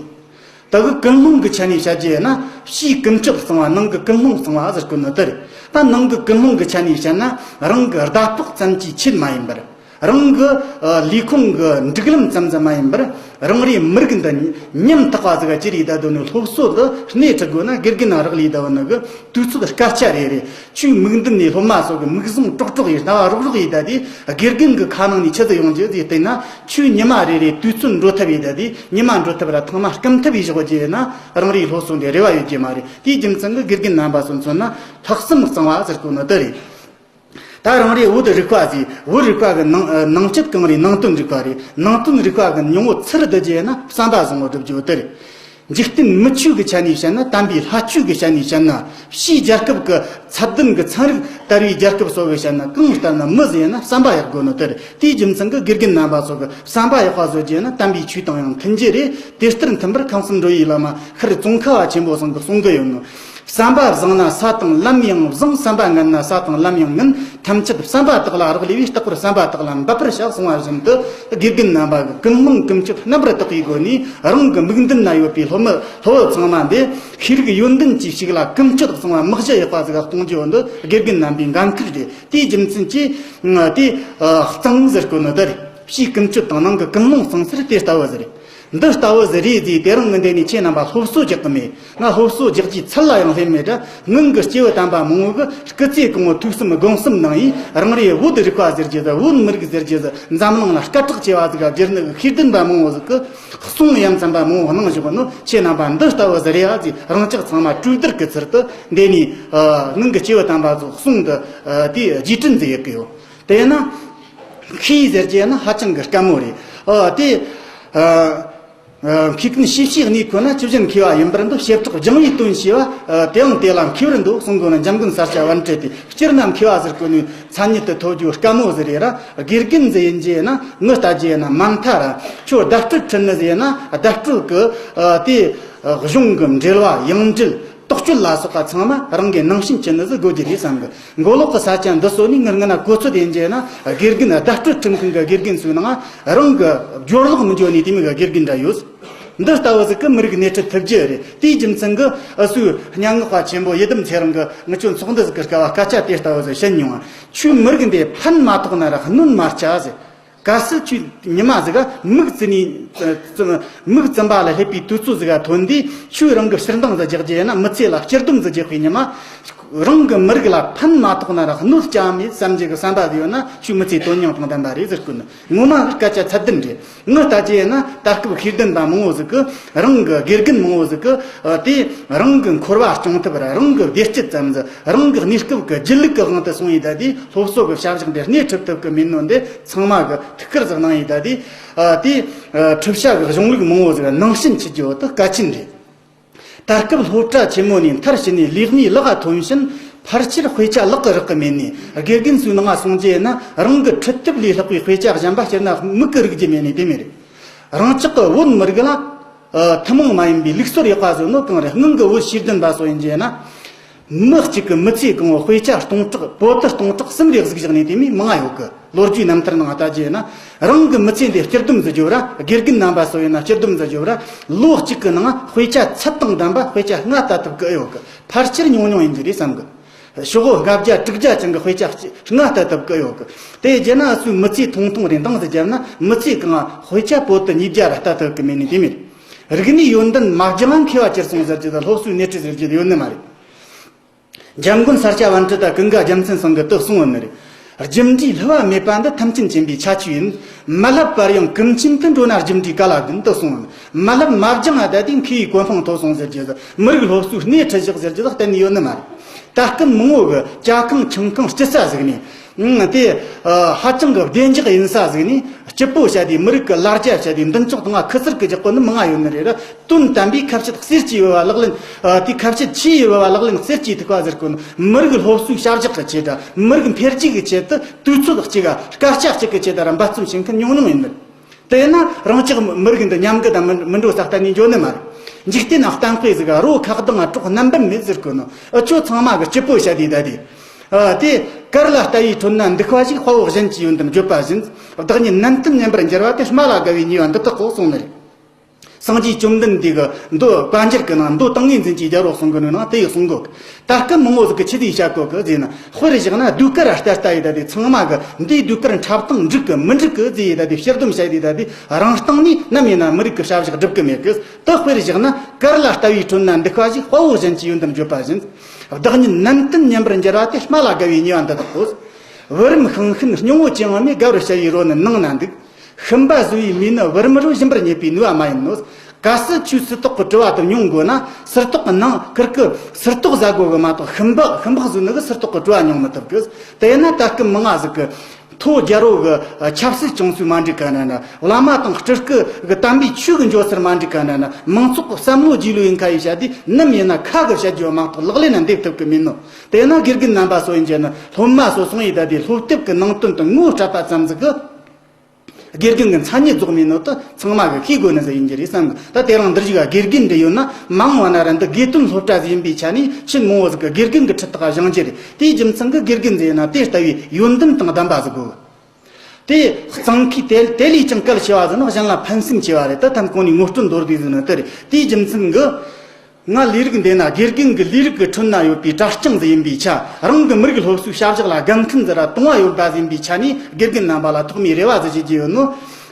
ད་གི་ཀུན་སློང་གི་ཆ་ནས་བཤད་རྒྱུ་ཡིན་ན་ཕྱིའི་ཀུན་སྤྱོད་གཙང་བ་ནང་གི་ཀུན་སློང་གཙང་བ་ཟེར་གོ་ནི་དེ་རེད། ད་ནང་གི་ཀུན་སློང་གི་ཆ་ནས་བཤད་ན་རང་གི་ཟླ་ཕོགས་ཙམ་གྱིས་ཆེད་མ་ཡིན་པར། རང་གི་ཨ་ལས་ཁུངས་ཀྱི་སྒྲིག་ལམ་ཙམ་ཙམ་མ་ཡིན་པར། རང་རེའི་མི་རིགས་འདི་ཉམ་ཐག་པ་ཟིག་ག་ཅི་རེད་ད་དོ་ནི་སློབ་གསོ་འདི་སྣེ་ཁྲིད་དགོས་ན། དགེ་རྒན་ནང་རག་ལས་ད་བ་ནི་གི་དུས་ཚོད་སྐར་ཆ་རེ་རེ། ཆུའི་མིག་མདུན་ནས་སློབ་མ་སོགས་ཀྱི་མིག་ཟུང་ཀྲོག་ཀྲོག་ཡིས་རྣ་བ་རོག་རོག་ཡིས་ད་དེ། དགེ་རྒན་གྱི་ཁ་ནང་ནས་ཆི་ཟིག་ཡོང་རྒྱུ་ཟིག་བལྟས་ན། ཆུའི་ཉི་མ་རེ་རེ་དུས་ཚོད་འགྲོ་ཐབས་ཡིས་ད་དེ། ཉི་མ་འགྲོ་ཐབས་ར་ཐང་མ་སྐུམ་ཐབས་ཡིས་ཞོག་རྒྱུ་ཡིན་ན། རང་རེའི་སློབ་གསོ་འདི་རེ་བ་ཡོད་རྒྱུ་མ་རེད། དེའི་རྒྱུ་མཚན་གྱིས་དགེ་རྒན་རྣམ་པ་ཚོ་མཚོན་ན་ལྷག་བསམ་གཙང་བ་ཟེར་དགོས་ནི་དེ་རེད། ད་རང་རེའི་བོད་རིག་པ་ཟིག་བོད་རིག་པ་གི་ནང་ནང་སྐྱིད་གང་རེད། ནང་དོན་རིག་པ་རེད། ནང་དོན་རིག་པ་གི་སྙིང་བོ་ཚུར་བསྡུ་རྒྱུ་ཡིན་ན་བསམ་པ་བཟང་བོ་སྒྲུབ་རྒྱུ་དེ་རེད། འཇིག་རྟེན་མི་ཆོས་ཀྱི་ཆ་ནས་བཤད་ན། དམ་པའི་ལྷ་ཆོས་ཀྱི་ཆ་ནས་བཤད་ན། ཕྱིའི་རྒྱལ་ཁབ་ཀྱི་ཚད་ལྡན་གྱི་ཚན་རིག་དར་བའི་རྒྱལ་ཁབ་སོགས་ཀྱིས་བཤད་ན། གང་ལྟར་ན་མི་ཟིག་ཡིན་ན་བསམ་པ་ཡག་དགོས་ནི་དེ་རེད། དེའི་རྒྱུ་མཚན་གྱིས་དགེ་རྒན་རྣམ་པ་ཚོ་གི་བསམ་པ་ཡག་པ་བཟོ་རྒྱུ་ཡིན་ན་དམ་པའི་ཆོས་དང་ཡང་མཐུན་རྒྱུ་རེད། དེ་ལྟར་མཐུན་པར་ཁམས་གསུམ་འགྲོ་བའི་བླ་མ་ཤར་ཙོང་ཁ་བ་ཆེན་པོ་ཚང་གིས་གསུང་གི་ཡོད་ནོ། བསམ་པ་བཟང་ན་ས་དང་ལམ་ཡང་བཟང་། བསམ་པ་ངན་ན་ས་དང་ལམ་ཡང་ངན། ཐམས་ཅད་བསམ་པ་དག་ལ་རག་ལས་པས། རྟག་པར་བསམ་པ་དག་ལ་འབད་པར་བྱ། གསུང་བ་བཞིན་དུ། དགེ་རྒན་རྣམ་པ་གིས་ཀུན་སློང་ཀུན་སྤྱོད་རྣམ་པར་དག་པའི་སྒོ་ནས། རང་གི་མིག་མདུན་ན་ཡོད་པའི་སློབ་མི་སློབ་བུ་ཚང་མ་འདི་ཤེས་རིག་ཡོན་ཏན་གྱིས་ཕྱུག་ལ། ཀུན་སྤྱོད་གཙང་བ་མི་གཞི་ཡག་པ་ཟིག་གཏོང་རྒྱུ་འདི་དགེ་རྒན་རྣམ་པའི་འགན་ཁུར་རེད། དེའི་རྒྱུ་མཚན་གྱིས་དེ་གཙང་ཟེར་དགོས་ནི་འདི་རེད། ཕྱིའི་ཀུན་སྤྱོད་དང་ནང་གི་ཀུན་སློང་གཙང་སར་དེ་ལྟ་བུ་ཟིག་རེད། འདི་ལྟ་བུ་ཟིག་རེད་ཟེར་དེ་རིང་ངས་འདི་ནས་ཁྱེད་རྣམ་པ་སློབ་གསོ་རྒྱག་གི་མེད། ང་སློབ་གསོ་རྒྱག་རྒྱུའི་ཚད་ལ་ཡང་སླེབས་མེད་དྲ། སྔོན་གྱི་སྐྱེས་བུ་དམ་པ་མང་བོ་གིས་སྐུ་ཚེ་གང་བོ་ཐོས་བསམ་སྒོམ་གསུམ་གནང་ཡིས། རང་རེའི་བོད་རིག་པ་ཟེར་རྒྱུ་ཟིག་བོད་མི་རིགས་ཟེར་རྒྱུ་ཟིག་འཛམ་གླིང་ལ་སྐད་གྲགས་ཆེ་བ་ཟིག་ག་བསྒྱུར་ནི་གི་ཤེས་ལྡན་པ་མང་བོ་ཟིག་གིས་གསུང་ཡ་མཚན་པ་མང་བོ་གནང་བཞག་ནོ། ཁྱེད་རྣམ་པ་འདི་ལྟ་བུ་ཟིག་རེད་ཨ་ཟེར། རང་ཅག་ཚང་མ་གྲོས་བསྡུར་གྱི་ཚུལ་དུ་འདི་ནས་སྔོན་གྱི་སྐྱེས་བུ་དམ་པ་ཚོ་གསུང་འདི་དེའི་རྗེས་དྲན་ཟིག་ཡོད་གི་ཡོད། དེས་ན། ཤེས་ཟེར་རྒྱུ་ན་ཧ་ཅང་གི་དཀའ་མོ་རེད། ཨ་དེ། ཨ་ཨ་མཁས་མཁན་ཤེས་བྱའི་གནས་ཁོ་ན་ཇི་བཞིན་མཁས་པ་ཡིན་པར་འདོད། བྱེ་བྲག་སྦྱང་བའི་དོན་ཤེས་པ། ཨ་དེའང་དེ་ལ་མཁས་པར་འདོད་གསུང་གོ་ནི། འཇམ་མགོན་ས་སྐྱ་པཎྜི་ཏས་སྤྱིར་ན་མཁས་པ་ཟེར་གོ་ནི་མཚན་ཉིད་དུ་ཐོབ་རྒྱུ་དཀའ་མོ་ཟིག་རེད་ར། དགེ་རྒན་ཟིག་ཡིན་རྒྱུ་ན་ངི་ལྟ་རྒྱུ་ཡིན་ན་མ་མཐའ་ར། ཁྱོད་བརྡ་སྤྲོད་ཁྲིད་ནི་ཟིག་ཡིན་ན་བརྡ་སྤྲོད་གི་ཨ་དེ་གཞུང་གི་འགྲེལ་བ། ཡང་འགྲེལ། དོགས་གཅོད་ལ་སོགས་པ་ཚང་མ་རང་གིས་ནང་བཞིན་བྱེད་ནི་ཟིག་དགོས་རྒྱུ་རེད་བསམ་གི། མགོ་ལོག་གི་ས་ཆ་འདི་སོ་ནས་ངར་ངི་ན་གོ་ཚོད་ཡིན་རྒྱུ་ན་དགེ་རྒན་བརྡ་སྤྲོད་ཁྲིད་མཁན་གི་དགེ་རྒན་ཚོའི་ནང་རང་གི་སྦྱོར་ཀློག་མི་འཇོན་ནི་དེ་མོ་གི་དགེ་རྒན་འདྲ་ཡོད། འདི་ལྟ་བུ་ཟིག་གིས་མི་རིགས་སྣེ་ཁྲིད་ཐུབ་རྒྱུ་རེད། དེའི་རྒྱུ་མཚན་གི་ཨ་སུའི་སྙན་ངག་པ་ཆེན་པོ་ཡི་དམ་ཚེ་རིང་གིས་ངི་ཆོ་ཚོགས་འདུ་ཟིག་གི་སྐབས་སྐད་ཆ་དེ་ལྟ་བུ་ཟིག་བཤད་མྱོང་བ། ཆོས་མི་རིགས་འདི་ཕན་མ་ཐོགས་ན་ར་གནོད་མ་རྐྱ་ཟེར། གལ་སྲིད་ཁྱོས་ཉི་མ་ཟིག་ག་མིག་བཙུམ་ནས་ཙམ་མིག་བཙུམ་པ་ལ་སླེབས་པའི་དུས་ཚོད་ཟིག་ག་ཐོན་དུས། ཁྱོས་རང་གི་ཕྱིར་འདང་ཟིག་རྒྱག་རྒྱུ་ཡིན་ན། མི་ཚེ་ལ་སྤྱིར་སྡོམ་ཟིག་རྒྱག་པའི་ཉི་མ། རང་གི་མི་རིགས་ལ་ཕན་མ་ཐོགས་ན་ར་གནོད་རྐྱ་མེད་བསམ་རྒྱུ་གི་བསམ་པ་ཟིག་ཡོད་ན། ཁྱོད་མི་ཚེ་དོན་སྙིང་དང་ལྡན་པ་རེད་ཟེར་གོ་ནི། ངོ་མ་སྐད་ཆ་ཚད་ལྡན་རེད། ངི་ལྟ་རྒྱུ་ཡིན་ན་ད་སྐབས་ཤེས་ལྡན་པ་མང་བོ་ཟིག་གིས་རང་གི་དགེ་རྒན་མང་བོ་ཟིག་གིས་ཨ་དེ་རང་གི་འཁོར་བ་སྐྱོང་ཐབས་ར། རང་གི་བདེ་སྐྱིད་ཙམ་ཟིག་རང་གི་གནས་སྐབས་ཀྱི་སྒྱིད་ལུག་གི་དབང་དུ་སོང་ཡི་ད་དེ་སློབ་གསོ་གི་བྱ་གཞག་འདི་སྣེ་ཁྲིད་ཐུབ་གི་མེད་ནོ་འདི་ཚང་མ་གིས་ཐུགས་ཁུར་ཟིག་གནང་ཡི་ད་དེ། ཨ་དེ་ཨ་ཁྲིད་བྱ་གི་གཞུང་ལུགས་མང་བོ་ཟིག་ནང་བཞིན་བྱེད་རྒྱུ་བོ་དེ་གལ་ཆེན་རེད། ད་སྐབས་སློབ་གྲྭ་ཆེན་མོ་ནས་མཐར་ཕྱིན་ནས་ལས་གནས་ལག་ཐོན་ཕྱིན། ཕལ་ཆེར་དཔེ་ཆ་ལག་གི་རག་གི་མེད་ནས། དགེ་རྒན་ཚོའི་ནང་ང་སོང་རྒྱུ་ཡིན་ན་རང་གི་ཁྲིད་ཐབས་ལས་ལྷག་པའི་དཔེ་ཆ་གཞན་པ་སྤྱིར་ན་མིག་གིས་རིག་རྒྱུ་མེད་ནས་དེ་མོ་རེད། རང་ཅག་གི་བོད་མི་རིགས་ལ་ཨ་ཐུན་མོང་མ་ཡིན་པའི་ལུགས་སྲོལ་ཡག་པ་བཟོ་ནོ་གང་རེད། སྔོན་གྱི་བོད་ཤེས་ལྡན་པ་ཚོ་ཡིན་རྒྱུ་ཡིན་ན། མི་གཅིག་གིས་མི་ཚེ་གང་བོ་དཔེ་ཆ་སྟོང་ཕྲག་པོ་ཏི་སྟོང་ཕྲག་གསུམ་རེ་གཟིགས་བཞག་ནས་དེ་མོ་མང་ང་ཡོད་གི། ལོ་རྒྱུས་རྣམ་ཐར་ནང་ལྟ་རྒྱུ་ཡིན་ན། རང་གི་མི་ཚེ་འདི་སྤྱི་སྡོམ་ཟིག་རྒྱོབ་ར། དགེ་རྒན་རྣམ་པ་ཚོ་ཡིན་ན་སྤྱི་སྡོམ་ཟིག་རྒྱོབ་ར། ལོ་གཅིག་གི་ནང་དཔེ་ཆ་ཚད་དང་ལྡན་པ་དཔེ་ཆ་ལྔ་ལྟ་ཐུབ་གི་ཨེ་ཡོད་གི། ཕལ་ཆེར་ཉུང་ཉུང་ཡིན་རྒྱུ་རེད་བསམ་གི། ཤོག་བུ་ལྔ་བརྒྱ་དྲུག་བརྒྱ་ཅན་གྱི་དཔེ་ཆ་ལྔ་ལྟ་ཐུབ་གི་ཡོད་གི། དེ་བརྒྱུད་ན་སུའི་མི་ཚེ་ཐུང་ཐུང་རེ་འདང་ཟིག་བརྒྱབ་ན། མི་ཚེ་གང་དཔེ་ཆ་པོ་ཏི་ཉིས་བརྒྱ་ར་ལྟ་ཐུབ་གི་མེད་ནི་དེ་མོ་རེད། རིག་གནས་ཡོན་ཏན་མ་སྦྱངས་མཁས་པ་གྱུར་སོང་ཟེར་རྒྱུ་དང་། སློབ་གསོའི་སྣེ་ཁྲིད་ཟེར་རྒྱུ་ཡོད་ནི་མ་རེད། འཇམ་མགོན་ས་སྐྱ་པཎྜི་ཏ་ཀུན་དགའ་རྒྱལ་མཚན་ཚང་གིས་དེ་གསུངས་ཡོད་ནི་རེད། རྒྱུ་འབྲས་བསླུ་བ་མེད་པ་འདི། ཐམས་ཅད་མཁྱེན་པའི་ཁྱད་ཆོས་ཡིན། མི་བསླབ་པར་ཡང་ཀུན་མཁྱེན་དུ། འགྲོ་ན་རྒྱུ་འབྲས་ག་ལ་ཀུན། དེ་གསུངས་ཡོད། མི་བསླབ་མ་སྦྱངས་ཨ་ད་དེ་མཁས་པའི་གོ་འཕང་ཐོབ་སོང་ཟེར་རྒྱུ་ཟིག་མི་རིགས་སློབ་གསོའི་སྣེ་ཁྲིད་བཞག་ཟེར་རྒྱུ་ཟིག་གཏན་ནས་ཡོད་ནི་མ་རེད། ད་སྐབས་མང་བོ་གིས་གྲྭ་ཁང་ཆང་ཁང་སྐྱིད་ས་ཟིག་ནས། ཨང་། དེ་ཨ་ཧ་ཅང་གི་བདེ་འཇགས་ཡིན་ས་ཟིག་ནས་སྐྱིད་པོ་བྱ་དེ། མི་རིགས་ཀྱི་ལ་རྒྱ་བྱ་དེ། མདུན་ཅོག་དང་ང་ཁུ་ཚུར་གི་རྒྱག་གོ་ནི་མང་ང་ཡོད་ནི་རེད་ར། དོན་དམ་པའི་ཁ་བཤད་གསེར་གྱི་འོས་པ་ལག་ལེན། ཨ་དེ་ཁ་བཤད་ཆུའི་འོས་པ་ལག་ལེན་གསེར་གྱི་ཐིགས་པ་ཟེར་གོ་ནི། མི་རིགས་སློབ་གསོའི་བྱ་གཞག་གི་ཆེད་དུ། མི་རིགས་འཕེལ་རྒྱས་ཀྱི་ཆེད་དུ། དུས་ཚོད་གཅིག་ག་སྐར་ཆ་གཅིག་གི་ཆེད་དུ་ར་འབད་བརྩོན་བྱེད་མཁན་ཉུང་ཉུང་ཡིན་ནི་རེད། དེས་ན་རང་ཅག་མི་རིགས་འདི་ཉམས་རྒུད་དང་མི་མི་འགྲོ་ས་གཏན་ནས་འགྱོ་ནི་མ་རེད། འཇིག་རྟེན་ན་གཏམ་དཔེ་ཟིག་ག་རོ་ཁ་གདངས་ང་གྲོགས་རྣམ་པར་མེད་ཟེར་གོ་ནོ། ཨ་ཁྱོད་ཚང་མ་གིས་སྐྱིད་པོ་བྱ་དེ་ད་དེ། ཨ་དེ་གར་ལ་ལྟ་བའི་ཁྲོད་ན་འདུག་པ་ཞིག་དཔའ་བོ་གཞན་གྱི་ཡོན་ཏན་བརྗོད་པ་བཞིན། བདག་ཉིད་ནན་ཏན་ཉན་པར་འགྱུར་བ་དེ། སྨྲ་ལ་དགའ་བའི་ཉེས་པ་འདི་དག་གོ་གསུངས་ནི་རེད། སངས་རྒྱས་བཅོམ་ལྡན་འདས་ཀྱི་མདོ་བཀའ་འགྱུར་གྱི་ནང་མདོ་ཏིང་ངེ་འཛིན་གྱི་རྒྱལ་པོ་གསུང་གི་ནོ་ནང་དེ་ཡི་གསུང་གོ། ད་སྐབས་མང་བོ་ཟིག་གི་ཆི་དེ་བཤད་གོ་གི་ཟེར་ན། དཔེར་བཞག་ན་ཟློས་གར་ལྟ་ལྟ་ཡི་ད་དེ་ཚང་མ་གི་འདིའི་ཟློས་གར་འཁྲབ་སྟངས་འགྲིག་གི་མི་འགྲིག་གི་ཟེར་ཡི་ད་དེ་ཕྱིར་སྡོམ་བྱ་ཡི་ད་དེ་རང་སྟེང་ནས་ནམ་ཡིན་ན་མི་རིགས་ཀྱི་བྱ་བཞག་སྒྲུབ་གི་མེད་གི། དེ་དཔེར་བཞག་ན་གར་ལ་ལྟ་བའི་ཁྲོད་ན་འདུག་པ་ཞིག་དཔའ་བོ་གཞན་གྱིས་ཡོན་ཏན་བརྗོད་པ་བཞིན། བདག་ཉིད་ནན་ཏན་མཉམ་པར་འགྱུར་བ་དེ། སྨྲ་ལ་དགའ་བའི་ཉེས་པ་འདི་དག་གོ། བུ་རམ་ཤིང་ཤུན་སྙིང་པོ་ཅན་ངོ་མས། དགའ་བར་བྱ་བའི་རོ་ནི་ནང་ན་འདུག། ཤུན་པ་བཟོ་བའི་མེ་ནི་བུ་རམ་རོ། སྦྱིན་པར་རྙེད་པའི་ནུས་པ་མ་ཡིན་ནོ། གལ་སྲིད་ཁྱོས་སིལ་ཏོག་གི་བྲོ་བ་དེ་མྱོང་དགོས་ན། སིལ་ཏོག་གི་ནང་ཁུར་གི་སིལ་ཏོག་ཟ་དགོས་གི་མ་གཏོགས། ཤུན་པ་ཤུན་པ་བཟོས་ནི་གི་སིལ་ཏོག་གི་བྲོ་བ་མྱོང་མི་ཐུབ་གི། དེས་ན་ད་སྐབས་མང་ང་ཟིག་གི་མཐོ་རྒྱལ་རོ་གི་ཆབ་སྲིད་སྐྱོང་སྲོལ་མ་འགྲིག་ག་ན་ན། བླ་མ་དང་སྤྲུལ་སྐུ་གི་དམ་པའི་ཆོས་གི་འབྱོར་ཚུལ་མ་འགྲིག་ག་ན་ན། མང་ཚོགས་གི་བསམ་བློ་རྒྱས་ལོས་ཡིན་ཁ་ཡི་བཤད་དེ་ནམ་ཡིན་ན་ཁ་གི་བཤད་རྒྱུ་མ་གཏོགས་ལག་ལེན་ན་འདེབས་ཐུབ་གི་མིན་ནོ། དེས་ན་དགེ་རྒན་རྣམ་པ་སོ་ཡིན་གྱི་ནི་སློབ་མ་སོ་སོང་ཡི་ད་དེ་སློབ་དེབ་ཀྱི་ནང་དོན་དུ་ངོ་སྤྲད་པ་ཙམ་ཟིག་གི་དགེ་རྒན་གྱི་མཚན་ཉིད་རྫོགས་མེད་ནོ་དུ་ཚང་མ་གི་ཤེས་དགོས་ནི་ཟིག་ཡིན་གྱི་རེད་བསམ་གི། ད་དེ་རིང་འདིར་བཞུགས་པ་དགེ་རྒན་འདྲ་ཡོད་ན་མང་བ་ན་ར་འདི་དགེ་དོན་སློབ་གྲྭ་ཟིག་ཡིན་པའི་ཆ་ནས་ཆེས་མང་བོ་ཟིག་གི་དགེ་རྒན་གྱི་ཁྲི་ཐག་བཞེངས་རྒྱུ་རེད། དེའི་རྒྱུ་མཚན་གྱི་དགེ་རྒན་ཟིག་ཡིན་ན་དེ་ལྟ་བུའི་ཡོན་ཏན་དང་ལྡན་པ་ཟིག་དགོས། དེ་གཙང་ཁུལ་དེ་དེ་ལས་ཀྱང་གལ་ཆེ་བ་ཟིག་ནི་གཞན་ལ་ཕན་སེམས་ཆེ་བ་རེད། ད་ཐམ་གོང་ནས་ངོ་སྤྲོད་མདོར་བསྡུས་ཟིག་ནི་དེ་རེད། དེའི་རྒྱུ་མཚན་གྱི། ང་ལས་རིགས་འདི་ན་དགེ་རྒན་གྱི་ལས་རིགས་ཀྱི་ཁྲོད་ན་ཡོད་པའི་གྲྭ་རྐྱང་ཟིག་ཡིན་པའི་ཆ། རང་གི་མི་རིགས་སློབ་གསོའི་བྱ་གཞག་ལ་དགའ་མཁན་ཟིག་ར་དུང་བ་ཡོད་པ་ཟིག་ཡིན་པའི་ཆ་ནས་དགེ་རྒན་རྣམ་པ་ལ་ཐོག་མའི་རེ་བ་ཟིག་བྱེད་ཀྱི་ཡོད་ནོ།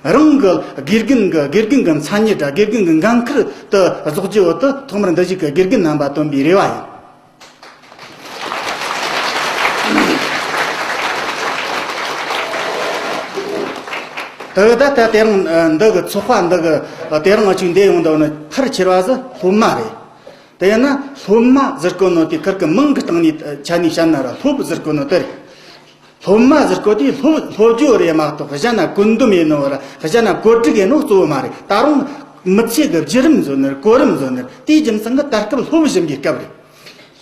རང་གི་དགེ་རྒན་གྱི་དགེ་རྒན་གྱི་མཚན་ཉིད་དང་དགེ་རྒན་གྱི་འགན་ཁུར་དུ་རྫོགས་རྒྱུ་བོ་དུ་ཐོག་མར་འདི་ཞིག་གི་དགེ་རྒན་རྣམ་པ་བཏོན་པའི་རེ་བ་ཡིན། དེ་ད་ལྟ་དེ་རིང་འདི་གི་ཚོགས་པ་འདི་གི་དེ་རིང་ང་ཅིག་འདས་ཡོང་འདུག་ནི་ཕལ་ཆེར་བ་ཟིག་སློབ་མ་རེད། དེ་ཡིན་ན་སློབ་མ་ཟེར་གོ་ནོ་དེ་ཁུར་གི་མིང་གི་སྟེང་ནས་ཆ་ནས་བཤད་ན་ར་སློབ་ཟེར་གོ་ནོ་དེ་རེད། སློབ་མ་ཟེར་གོ་དེ་སློབ་སློབ་རྒྱུ་རེད་མ་གཏོགས་གཞན་ན་བཀོད་འདོམས་ཡིན་ནོ་ར་གཞན་ན་བཀོད་སྒྲིག་ཡིན་ནོ་གཙོ་བོ་མ་རེད། ད་རུང་མི་ཚེ་གི་བརྒྱུད་རིམ་བཟོ་ནི་རེད། གོ་རིམ་བཟོ་ནི་རེད། དེའི་རྒྱུ་མཚན་གི་ད་སྐབས་སློབ་བཞིན་པའི་སྐབས་རེད།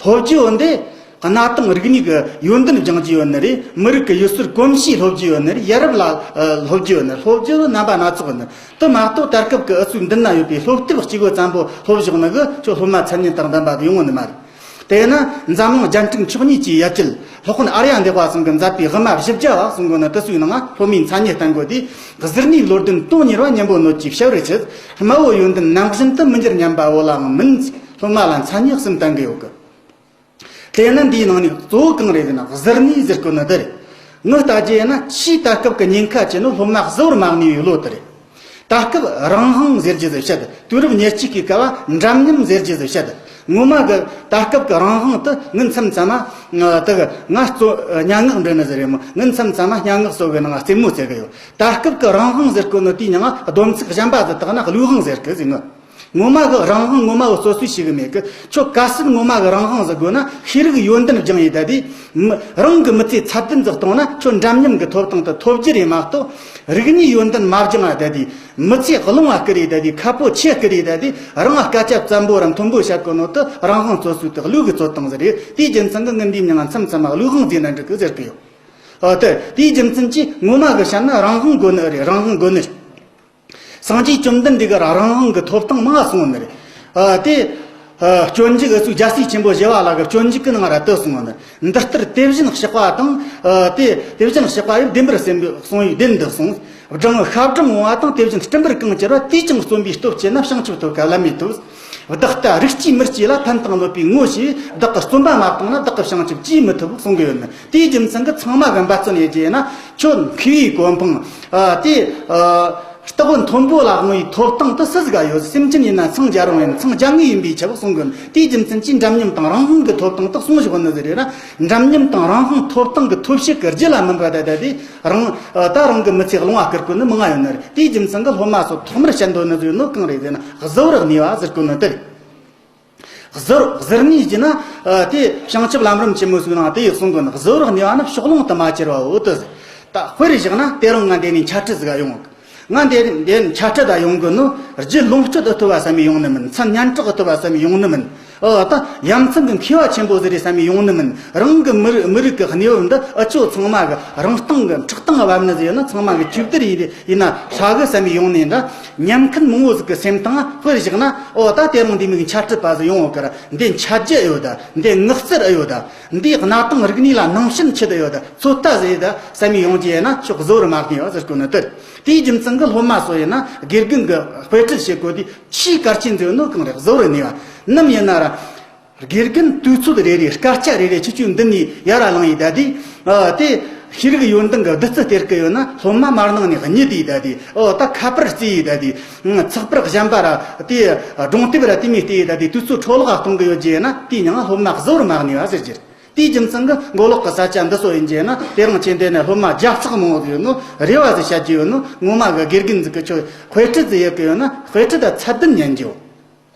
སློབ་རྒྱུ་འོན་ཏེ། གནའ་དེང་རིག་གནས་ཀྱི་ཡོན་ཏན་སྦྱང་རྒྱུ་ཡོད་ནི་རེད། མི་རིགས་ཀྱི་ཡུལ་སྲོལ་གོམས་གཤིས་སློབ་རྒྱུ་ཡོད་ནི་རེད། ཡ་རབས་ལ་ཨ་སློབ་རྒྱུ་ཡོད་ནི་རེད། སློབ་རྒྱུ་རྣམ་པ་སྣ་ཚོགས་ཡོད་ནི་རེད། དེ་མ་གཏོགས་ད་སྐབས་ཀྱི་ཨུ་ཚུགས་མདུན་ན་ཡོད་པའི་སློབ་དེབ་གཅིག་པོ་ཙམ་པོ་སློབ་བཞག་ནི་གི་ཁྱོད་སློབ་མ་མཚན་ཉིད་དང་ལྡན་པ་དེ་ཡོང་ངོ་ནི་མ་རེད། དེས་ན་འཛམ་གླིང་རྒྱལ་ཕྲུག་མཆོག་གཉིས་ཀྱི་ཡ་གྱལ་སློབ་དཔོན་ཨཱརྱ་དེ་ཝ་ཚང་གིས་མཛད་པའི་དབུ་མ་བཞི་བརྒྱ་བ་གསུང་གོ་ནི་དེ་ཚོའི་ནང་སློབ་མའི་མཚན་ཉིད་བསྟན་དགོས་དུས། གཟུར་གནས་བློ་ལྡན་དོན་གཉེར་བ། གཉེན་པོ་སྣོད་ཀྱི་བྱ་བར་བྱེད། སྨྲ་བོ་ཡོན་ཏན་ནམ་བཞིན་དུ། མི་འགྱུར་སྙམ་པ་བོ་ལའང་མིན། སློབ་མ་ལ་མཚན་ཉིད་གསུམ་བསྟན་གི་ཡོད་གི། དེས་ན་འདིའི་ནང་ནས་གཙོ་བོ་གང་རེད་ཟེར་ན་གཟུར་གནས་ཟེར་གོ་ནི་འདི་རེད། ངས་བལྟ་རྒྱུ་ཡིན་ན་ཕྱིའི་ད་སྐབས་ཀྱི་ཉེན་ཁ་ཆེ་ནོ་སློབ་མ་གཟུ་བོར་མ་གནས་པའི་བློ་དེ་རེད། ད་སྐབས་རང་དབང་ཟེར་རྒྱུ་ཟིག་བཤད། དུས་རབས་ཉེར་གཅིག་གི་སྐབས་འདྲ་མཉམ་ཟེར་རྒྱུ་ཟིག་བཤད། ངོ་མ་གི་ད་སྐབས་ཀྱི་རང་དབང་དེ་ངས་མཚམས་མཚམས་མ་དེ་གི་ང་གཙོ་སྙན་ངག་འབྲི་ནི་ཟིག་རེད་མོ། ངས་མཚམས་མཚམས་མ་སྙན་ངག་སོགས་ཀྱི་ནང་རྩེད་མོ་རྩེ་གི་ཡོད། ད་སྐབས་ཀྱི་རང་དབང་ཟེར་གོ་ནི་དེའི་ནང་སྡོམ་ཚིག་གཞན་པ་ཟིག་བཏགས་ན་ལུས་དབང་ཟེར་གི་ཟེར་ནི། ངོ་མ་གི་རང་དབང་ངོ་མ་བོ་རྩོད་སྲོལ་ཞིག་གི་མེད་གི། ཁྱོད་གལ་སྲིད་ངོ་མ་གི་རང་དབང་ཟིག་དགོས་ན་ཤེས་རིག་ཡོན་ཏན་སྦྱངས་ཡི་ད་དེ། མི་རང་གི་མི་ཚེ་ཚད་ལྡན་ཟིག་གཏོང་ན་ཁྱོད་འདྲ་མཉམ་གི་ཐོབ་ཐང་དེ་ཐོབ་རྒྱུ་རེད་མ་གཏོགས། རིག་གནས་ཡོན་ཏན་མ་སྦྱངས་ཡི་ད་དེ། མི་ཚེ་རླུང་བ་སྐུར་ཡི་ད་དེ། ཁ་ཕོ་ཆེ་སྐུར་ཡི་ད་དེ། རང་སྐད་ཆ་བཙན་པོ་ར་མཐོན་པོ་བཤད་གོ་ནོ་དེ་རང་དབང་རྩོད་སྲོལ་དེ་ལུག་གི་རྩོད་སྟངས་ཟིག་རེད། དེའི་རྒྱུ་མཚན་གི་ངས་འདིའི་མྱིང་ང་མཚམས་མཚམས་མ་ལུས་དབང་ཟེར་ན་འགྲིག་གི་ཟེར་གི་ཡོད། ཨ་དེ་དེའི་རྒྱུ་མཚན་གྱིས་ངོ་མ་གི་བཤད་ན་རང་དབང་དགོས་ནི་རེད། རང་དབང་དགོས་ནི་རེད། སངས་རྒྱས་བཅོམ་ལྡན་འདས་ཀྱིས་རང་དབང་གི་ཐོབ་ཐང་མང་ང་གསུངས་ནི་རེད། ཨ་དེ་ཨ་སྤྱོད་འཇུག་ཨུ་ཚུགས་རྒྱལ་སྲས་ཆེན་པོ་ཞི་བ་ལྷ་གི་སྤྱོད་འཇུག་གི་ནང་ར་དེ་གསུངས་ནི། འདི་ལྟར་དེ་བཞིན་གཤེགས་པ་དང་། ཨ་དེ་དེ་བཞིན་གཤེགས་པ་ཡིས་བདེན་པར་གསུངས་པའི་བདེན་འདི་གསུངས། སྦྲང་ཤ་སྦྲང་འོང་བ་དང་། དེ་བཞིན་སྤྲིན་པར་གང་གྱུར་པ། དེས་ཀྱང་རྩོམ་པའི་སྟོབས་བསྐྱེད་ན། བྱང་ཆུབ་ཐོབ་དཀའ་བླ་མེད་ཐོབ། བདག་ལྟ་རིགས་ཀྱི་མི་སྐྱེ་ལ། ཕན་དང་གནོད་པའི་ངོ་ཤེས་པས། བདག་གི་རྩོམ་པ་མ་སྤངས་ན། བདག་གི་བྱང་ཆུབ་ཅིས་མི་ཐོབ་གསུང་གི་ཡོད་ནི། དེའི་རྒྱུ་མཚན་གྱིས་ཚང་མ་གི་འབད་བརྩོན་ཡེད་རྒྱུ་ཡིན་ན་ཁྱོད་མཁས་པའི་གོ་འཕང་། ཨ་དེ་ཨ་རྟག་བུ་མཐོན་པོ་ལ་བསྔོ་བའི་ཐོབ་ཐང་དེ་སུ་ཟིག་ག་ཡོད། སེམས་ཅན་ཡིན་ན་འཚང་རྒྱ་རུང་བའི་འཚང་རྒྱ་ངེས་ཡིན་པའི་ཆེད་གསུང་གི་ཡོད་ནི། དེའི་རྒྱུ་མཚན་གྱིས་འདྲ་མཉམ་དང་རང་དབང་གི་ཐོབ་ཐང་དེ་གསུང་བཞག་ནི་ཟིག་རེད་ན། འདྲ་མཉམ་དང་རང་དབང་ཐོབ་ཐང་གི་ཐོབ་བྱེད་ཀྱི་རྒྱུ་ལ་མིན་པ་ད་ད་དེ་རང་ཨ་ད་རང་གི་མི་ཚེ་རླུང་བ་སྐུར་གོ་ནི་མང་ང་ཡོད་ནི་རེད། དེའི་རྒྱུ་མཚན་གྱིས་སློབ་མ་ཚོ་ཐོག་མར་བཤད་འདོད་ནི་ཟིག་ཡོད་ནོ་གང་རེད་ཟེར་ན་གཟུ་བོར་གནས་པ་ཟེར་གོ་ནི་དེ་རེད། གཟུར་གཟུར་གནས་ཀྱི་ན་ཨ་དེ་བྱང་ཆུབ་ལམ་རིམ་ཆེན་མོ་ཟིག་ནང་དེ་ཡི་གསུང་གི་ནི། གཟུར་གནས་པ་ནི་ཕྱོགས་ལྷུང་དུ་མ་གྱུར་པའོ་དེ་ཟེར། ད་དཔེར་བཞག་ན་དེ་རིང་ང་འདི་ནས་འཆད་ཁྲིད་ཟིག་ག་ཡོང་གི། ང་འདི་འདི་འཆད་ཁྲིད་ད་ཡོང་གི་ནོ། རྒྱུ་ལོངས་སྤྱོད་ཨུ་ཐུབ་པ་བསམ་མི་ཡོང་ནི་མིན། མཚན་སྙན་གྲགས་ཨུ་ཐུབ་པ་བསམ་མི་ཡོང་ནི་མིན། ཨོ་ད་ཡ་མཚན་གྱི་མཁས་པ་ཆེན་པོ་ཟིག་རེད་བསམ་མི་ཡོང་ནི་མིན། རང་གི་མི་རིགས་མི་རིགས་ཀྱི་གནས་བབ་འདི་ཨུ་ཅོ་ཚང་མ་གི་རང་སྟེང་གི་ཁྲག་སྟེང་གི་བབ་ནི་ཟིག་ཡོད་ན་ཚང་མ་གི་གཅིག་བསྡུར་ཡིན་ཡིན་ན་ཧྲ་གི་བསམ་མི་ཡོང་ནི་འདྲ། ཉན་མཁན་མང་བོ་ཟིག་གི་སེམས་སྟེང་དཔེར་བཞག་ན། ཨོ་ད་དེ་རིང་འདི་མིག་འཆད་ཁྲིད་པ་ཟིག་ཡོང་བ་གི་ར། འདི་འཆད་རྒྱུ་ཨེ་ཡོད་ད། འདི་ངག་རྩལ་ཨེ་ཡོད་ད། འདི་གནའ་དེང་རིག་གནས་ལ་ནང་བྱན་ཆེད་ཨེ་ཡོད་ད། ཚོད་ལྟ་ཟིག་ཡོད་ད་བསམ་མི་ཡོང་རྒྱུ་ཡིན་ན་ཁྱོད་གཟུ་བོར་མ་གནས་པ་ཟེར་གོ་ནི་དེ། དེའི་རྒྱུ་མཚན་གྱིས་སློབ་མ་ཚོ་ཡིན་ན་དགེ་རྒན་གྱི་དཔེ་ ཁྲིད་བྱེད་དགོས་དུས་ཆེས་གལ་ཆེན་ཟེར་ནོ་གང་རེད། གཟུ་བོར་གནས་པ་ནམ་ཡིན་ན་ར། དགེ་རྒན་དུས་ཚོད་རེ་རེ་སྐར་ཆ་རེ་རེ་ཁྱེད་ཆོས་འདི་ནས་ཡར་ལངས་ཡིན་ད་དེ། ཨ། དེ་ཤེས་རིག་ཡོན་ཏན་གྱི་བདུད་རྩི་སྟེར་གི་ཡོད་ན་སློབ་མ་མར་ནང་ནས་གཉིད་དེ་ཡིན་ད་དེ། ཨོ་ད་ཁ་པར་རྩེ་ཡིན་ད་དེ། ཚགས་པར་གཞན་པ་ར་དེ་སྒྲུང་དེབ་ར་དེ་མོ་བལྟས་ཡིན་ད་དེ། དུས་ཚོད་འཕྲོ་བརླག་གཏོང་གི་ཡོད་རྒྱུ་ཡིན་ན་དེ་མྱིང་སློབ་མ་གཟུ་བོར་མ་གནས་པ་ཟེར་རྒྱུ་རེད། དེའི་རྒྱུ་མཚན་གྱིས་མགོ་ལོག་གི་ས་ཆ་འདི་ཚོ་ཡིན་རྒྱུ་ན་དེ་རིང་ཁྱེད་འདི་ནས་སློབ་མ་བརྒྱ་ཕྲག་མང་བོ་ཡོད་ནོ་རེ་བ་ཟིག་བྱ་རྒྱུ་ཡོད་ནོ། ངོ་མ་གི་དགེ་རྒན་ཟིག་གི་ཆོས་དཔེ་ཁྲིད་ཟིག་ཡོད་གི་ཡོད་ན་དཔེ་ཁྲིད་དང་ཚད་ལྡན་ཉན་རྒྱུ།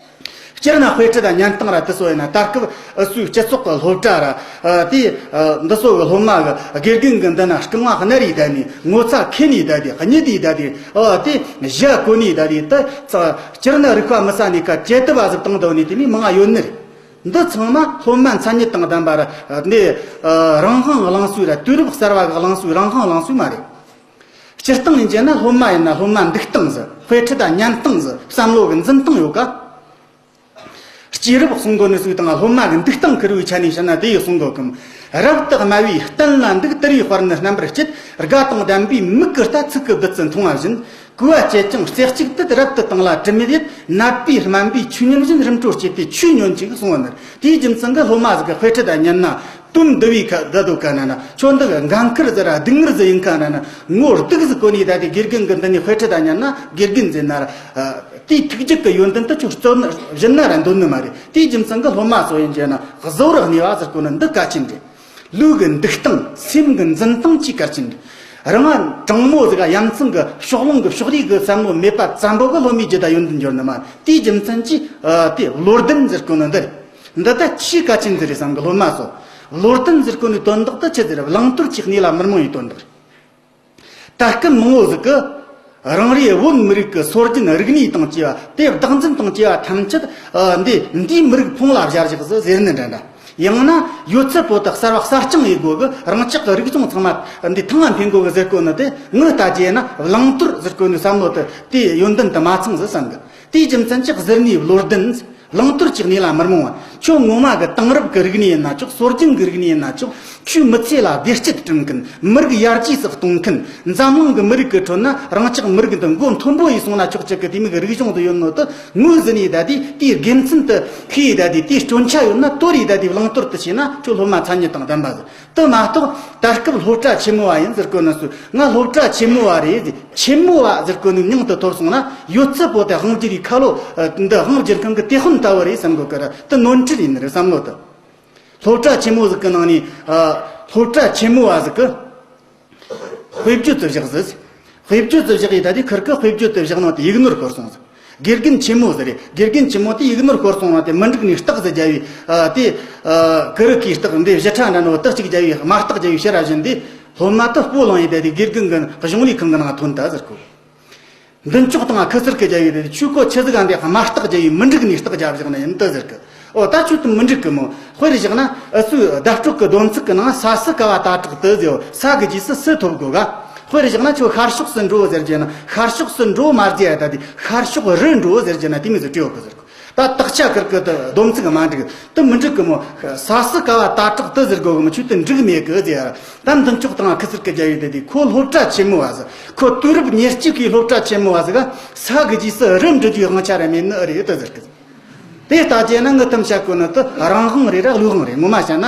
སྤྱིར་ན་དཔེ་ཁྲིད་དང་ཉན་སྟངས་ར་དེ་ཚོ་ཡིན་ན་ད་སྐབས་ཨུ་ཚོའི་སྤྱི་ཚོགས་ཀྱི་སློབ་གྲྭ་ར། ཨ། དེ་ཨ། འདི་ཚོ་གི་སློབ་མ་གི་དགེ་རྒན་གི་འདི་ན་རྐང་བ་སྣ་རེ་བསྡད་ནས་ངོ་ཚ་ཁེལ་ནས་བསྡད་དེ། གཉིད་དེ་བསྡད་དེ། ཨ། དེ་ཞྭ་གོན་ནས་བསྡད་དེ། དེ་ཚོ་སྤྱིར་ན་རིག་པ་མི་གསལ་ནས་ཁ་ཇེ་དུ་བ་ཟིག་བཏང་འདུག་ནས་དེ་མོ་མང་ང་ཡོད་ནི་རེད། འདི་ཚང་མ་སློབ་མ་མཚན་ཉིད་དང་ལྡན་པ་ར། འདི་ཨ། རང་དབང་བླངས་སྲོལ་ར། དུས་རབས་གསར་བ་གི་བླངས་སྲོལ། རང་དབང་བླངས་སྲོལ་མ་རེད། སྤྱིར་བཏང་ཡིན་རྒྱུ་ན་སློབ་མ་ཡིན་ན་སློབ་མ་འདུག་སྟངས་ཟིག་དཔེ་ཁྲིད་དང་ཉན་སྟངས་ཟིག་བསམ་བློ་གི་འཛིན་སྟངས་ཡོད་ཀ། སྐྱེས་རབས་གསུང་གོ་ནི་ཟིག་དང་སློབ་མ་གི་འདུག་སྟངས་ཁེར་བོའི་ཆ་ནས་བཤད་ན་དེ་ཡི་གསུང་གོ་གམ། རབ་ཏུ་དམའ་བས་བསྟན་ལ་འདུག་དེར་བས་དཔའ་ནི་རྣམ་པར་བསྐྱེད། དགའ་དང་ལྡན་པས་མིག་གིས་ལྟ་ཚིག་གིས་བདུད་རྩི་འཐུང་བ་བཞིན། གོས་པ་བཅད་ཀྱང་རྩེ་གཅིག་ཏུ། རབ་ཏུ་བཏང་ལ་དྲི་མེད་ཡིད། ནད་པའི་སྨན་པས་ཆོས་ཉིད་བཞིན། རིམ་གྲོ་བྱེད་དེ་ཆོས་ཉོན་ཅིག་གསུང་བ་ནི། དེའི་རྒྱུ་མཚན་གྱིས་སློབ་མ་ཟིག་གི་དཔེ་ཁྲིད་དང་ཉན་ན། དོན་འདི་བའི་ཁ་བརྡ་དོ་ག་ན་ན། ཁྱོད་འདི་གི་འགན་ཁུར་ཟེར་ར་སྡུག་བསྔལ་ཟིག་ཡིན་ཁ་ན་ན། ངོ་སྡུག་ཟིག་གོ་ནི་ད་དེ་དགེ་རྒན་གི་འདི་ནས་དཔེ་ཁྲིད་དང་ཉན་ན་དགེ་རྒན་ཟེར་ན་ར། ཨ། དེའི་ཐུགས་རྒྱུད་གི་ཡོན་ཏན་དེ་ཁྱོད་རྩོད་ན་བཞིན་ན་ར་འདོད་ནི་མ་རེད། དེའི་རྒྱུ་མཚན་གྱིས་སློབ་མ་ཚོ་ཡིན་རྒྱུ་ན་གཟུ་བོར་གནས་པ་ཟེར་གོ་ནི་འདི་གལ་ཆེན་རེད། ལུས་གི་འདུག་སྟངས། སེམས་གི་འཛིན་སྟངས་ཆེས་གལ་ཆེན་རེད། རང་ང་དྲང་མོ་ཟིག་ག་ཡ་མཚན་གི་ཕྱོགས་ལྷུང་གི་ཕྱོགས་རིས་གི་བསམ་བློ་མེད་པ་ཙམ་པོ་གིས་སློབ་མའི་རྒྱུད་ད་ཡོན་ཏན་འབྱོར་ནི་མ་རེད། དེའི་རྒྱུ་མཚན་གྱིས། ཨ། དེ་བློ་ལྡན་ཟེར་གོ་ནི་འདི་རེད། འདི་ད་ཆེས་གལ་ཆེན་ཟིག་རེད་བསམ་གི། སློབ་མ་ཚོ། བློ་ལྡན་ཟེར་གོ་ནི་དོན་དག་དེ་ཆི་ཟིག་རེད། བླང་དོར་གྱི་གནས་ལ་མི་རྨོངས་པའི་དོན་དག་རེད། ད་སྐབས་མང་བོ་ཟིག་གིས་རང་རེའི་བོད་མི་རིགས་ཀྱི་སྲོལ་རྒྱུན་རིག་གནས་དང་བཅས་པ། དེ་བདག་འཛིན་དང་བཅས་པ་ཐམས་ཅད། ཨ། འདི་འདིའི་མི་རིགས་ཕུང་ལ་སྦྱར་བཞག་ཟིག་ཟེར་ནི་འདྲ་འདྲ། ཡང་ན་ཡོད་ཚད་པོ་དག་གསར་བ་གསར་རྐྱང་ཡེད་དགོས་གི། རང་ཅག་གི་རིག་གཞུང་ཚང་མ་འདི་ཐང་ང་འཕེན་དགོས་གི་ཟེར་གོ་ནི་དེ། ངས་ལྟ་རྒྱུ་ན་བླང་དོར་ཟེར་གོ་ནི་བསམ་བློ་དེ་དེ་ཡོན་ཏན་དུ་མ་ཚང་ཟིག་བསམ་གི། དེའི་རྒྱུ་མཚན་གྱིས་གཟུར་གནས་བློ་ལྡན། བླང་དོར་གྱི་གནས་ལ་མི་རྨོངས་པ། ཁྱོད་ངོ་མ་གི་དེང་རབས་ཀྱི་རིག་གནས་ཡིན་ན་ཆོག་སྲོལ་རྒྱུན་གྱི་རིག་གནས་ཡིན་ན་ཆོག་ཆོས་མི་ཚེ་ལ་བདེ་སྐྱིད་སྐྲུན་མཁན། མི་རིགས་ཡར་རྒྱས་སུ་གཏོང་མཁན། འཛམ་གླིང་གི་མི་རིགས་ཀྱི་ཁྲོད་ན་རང་ཅག་མི་རིགས་འདི་མགོ་མཐོན་པོ་ཡིས་སོང་ན་ཆོག་ཅིག་གི་དེ་མིག་གི་རིག་གཞུང་དུ་ཡོད་ནོ་དེ་ངོས་ཟིན་ནས་ད་དེ་དེའི་དགེ་མཚན་དེ་ཤེས་ཡི་ད་དེ། དེའི་སྐྱོན་ཆ་ཡོད་ན་དོར་ཡི་ད་དེ། བླང་དོར་དེ་བྱས་ན་ཁྱོད་སློབ་མ་མཚན་ཉིད་དང་ལྡན་པ་ཟིག་དེ་མ་གཏོགས་ད་སྐབས་སློབ་གྲྭ་ཆེན་མོ་བ་ཡིན་ཟེར་གོ་ནི་སུ། ང་སློབ་གྲྭ་ཆེན་མོ་བ་རེད། ཆེན་མོ་བ་ཟེར་གོ་ནི་མྱིང་དེ་ཐོབ་སོང་ན་ཡོད་ཚད་པོ་དེ་དབང་བསྒྱུར་བའི་ཁ་ལོ། ཨ། འདི་དབང་བསྒྱུར་མཁན་གྱི་དེད་དཔོན་ལྟ་བུ་རེད་བསམ་གོ་གི་ར། དེ་ནོར་འཁྲུལ་ཡིན་ནི་རེད་བསམ་བློ་དེ། སློབ་གྲྭ་ཆེན་མོ་ཟིག་གི་ནང་ནས། ཨ། སློབ་གྲྭ་ཆེན་མོ་བ་ཟིག་གིས་དཔེ་བརྗོད་དུ་བཞག་ཟིག་དཔེ་བརྗོད་དུ་བཞག་ཡི་ད་དེ་ཁུར་གིས་དཔེ་བརྗོད་དུ་བཞག་ནོ་དེ་ཡིག་ནོར་ཤོར་སོང་ཟིག་དགེ་རྒན་ཆེན་མོ་ཟིག་རེད། དགེ་རྒན་ཆེན་མོ་དེ་ཡིག་ནོར་ཤོར་སོང་ནོ་དེ་མི་འགྲིག་ནས་རྟགས་ཟིག་བརྒྱབ་ཡི། ཨ། དེ། ཨ། ཀུ་རུ་ཀའི་རྟགས་འདི་བཞི་ཕྲ་འདྲ་ནོ་རྟགས་གཅིག་བརྒྱབ་ཡི། དམར་རྟགས་བརྒྱབ་ཡི་ཕྱིར་ར་བཞིན་དེ་སློབ་མ་དེ་སྤོ་ལངས་ཡི་ད་དེ་དགེ་རྒན་གི་གཞུང་ལས་ཁང་གི་ནང་ཐོན་ད་ཟེར་གོ། མདུན་ཅོག་དང་ཁུ་ཚུར་གི་རྒྱབ་ཡི་དེ་ཆུ་ཁོ་ཆི་ཟིག་ག་འདི་དམར་རྟགས་བརྒྱབ་ཡི། མི་འགྲིག་ནས་རྟགས་བརྒྱབ་བཞག་ནི་ཡིན་ད་ཟེར་གི། ཨོ་ད་ཆུ་དེ་མི་འགྲིག་གི་མོ། དཔེར་བཞག་ན་ཨུ་ཚོའི་བརྡ་སྤྲོད་གི་སྡོམ་ཚིག་གི་ནང་ས་སུ་ཀ་བ་ཏ་དྲག་ཏུ་ཟེར། ས་གི་རྗེས་སུ་སུ་ཐོབ་དགོས་ག་དཔེར་བཞག་ན་ཁྱོད་ཤར་ཕྱོགས་སུ་འགྲོ་ཟེར་རྒྱུ་ན་ཤར་ཕྱོགས་སུ་འགྲོ་མ་ཟེར་ཡ་ད་དེ་ཤར་ཕྱོགས་རུ་འགྲོ་ཟེར་རྒྱུ་ན་དེ་མོ་ཟིག་བྲིས་ཡོད་གི་ཟེར་གི། ད་དག་ཆ་ཁུར་གི་དེ་སྡོམ་ཚིག་མ་འགྲིག་དེ་མི་འགྲིག་གི་མོ། ས་སུ་ཀ་བ་ཏ་དྲག་ཏུ་ཟེར་དགོས་གི་མོ། ཆུ་དེ་འགྲིག་མེད་གི་ཟེར་ཡ། ད་མདུན་ཅོག་དང་ཁུ་ཚུར་གི་རྒྱབ་ཡི་དེ་དེ་ཁོ་སློབ་གྲྭ་ཆེན་མོ་བ་ཟིག་ཁོ་དུས་རབས་ཉེར་གཅིག་གི་སློབ་གྲྭ་ཆེན་མོ་བ་ཟིག་ག་ས་གི་རྗེས་སུ་རུ་འགྲོ་རྒྱུའི་དབང་ཆ་ར་མེད་ནི་ཨེ་རེད་ད་ཟེར་གི། དེ་ལྟ་བྱས་ན་ངི་ཐམས་ཅད་གོ་ནི་དེ་རང་དབང་རེད་ར་ལུས་དབང་རེད་ངོ་མ་བཤད་ན།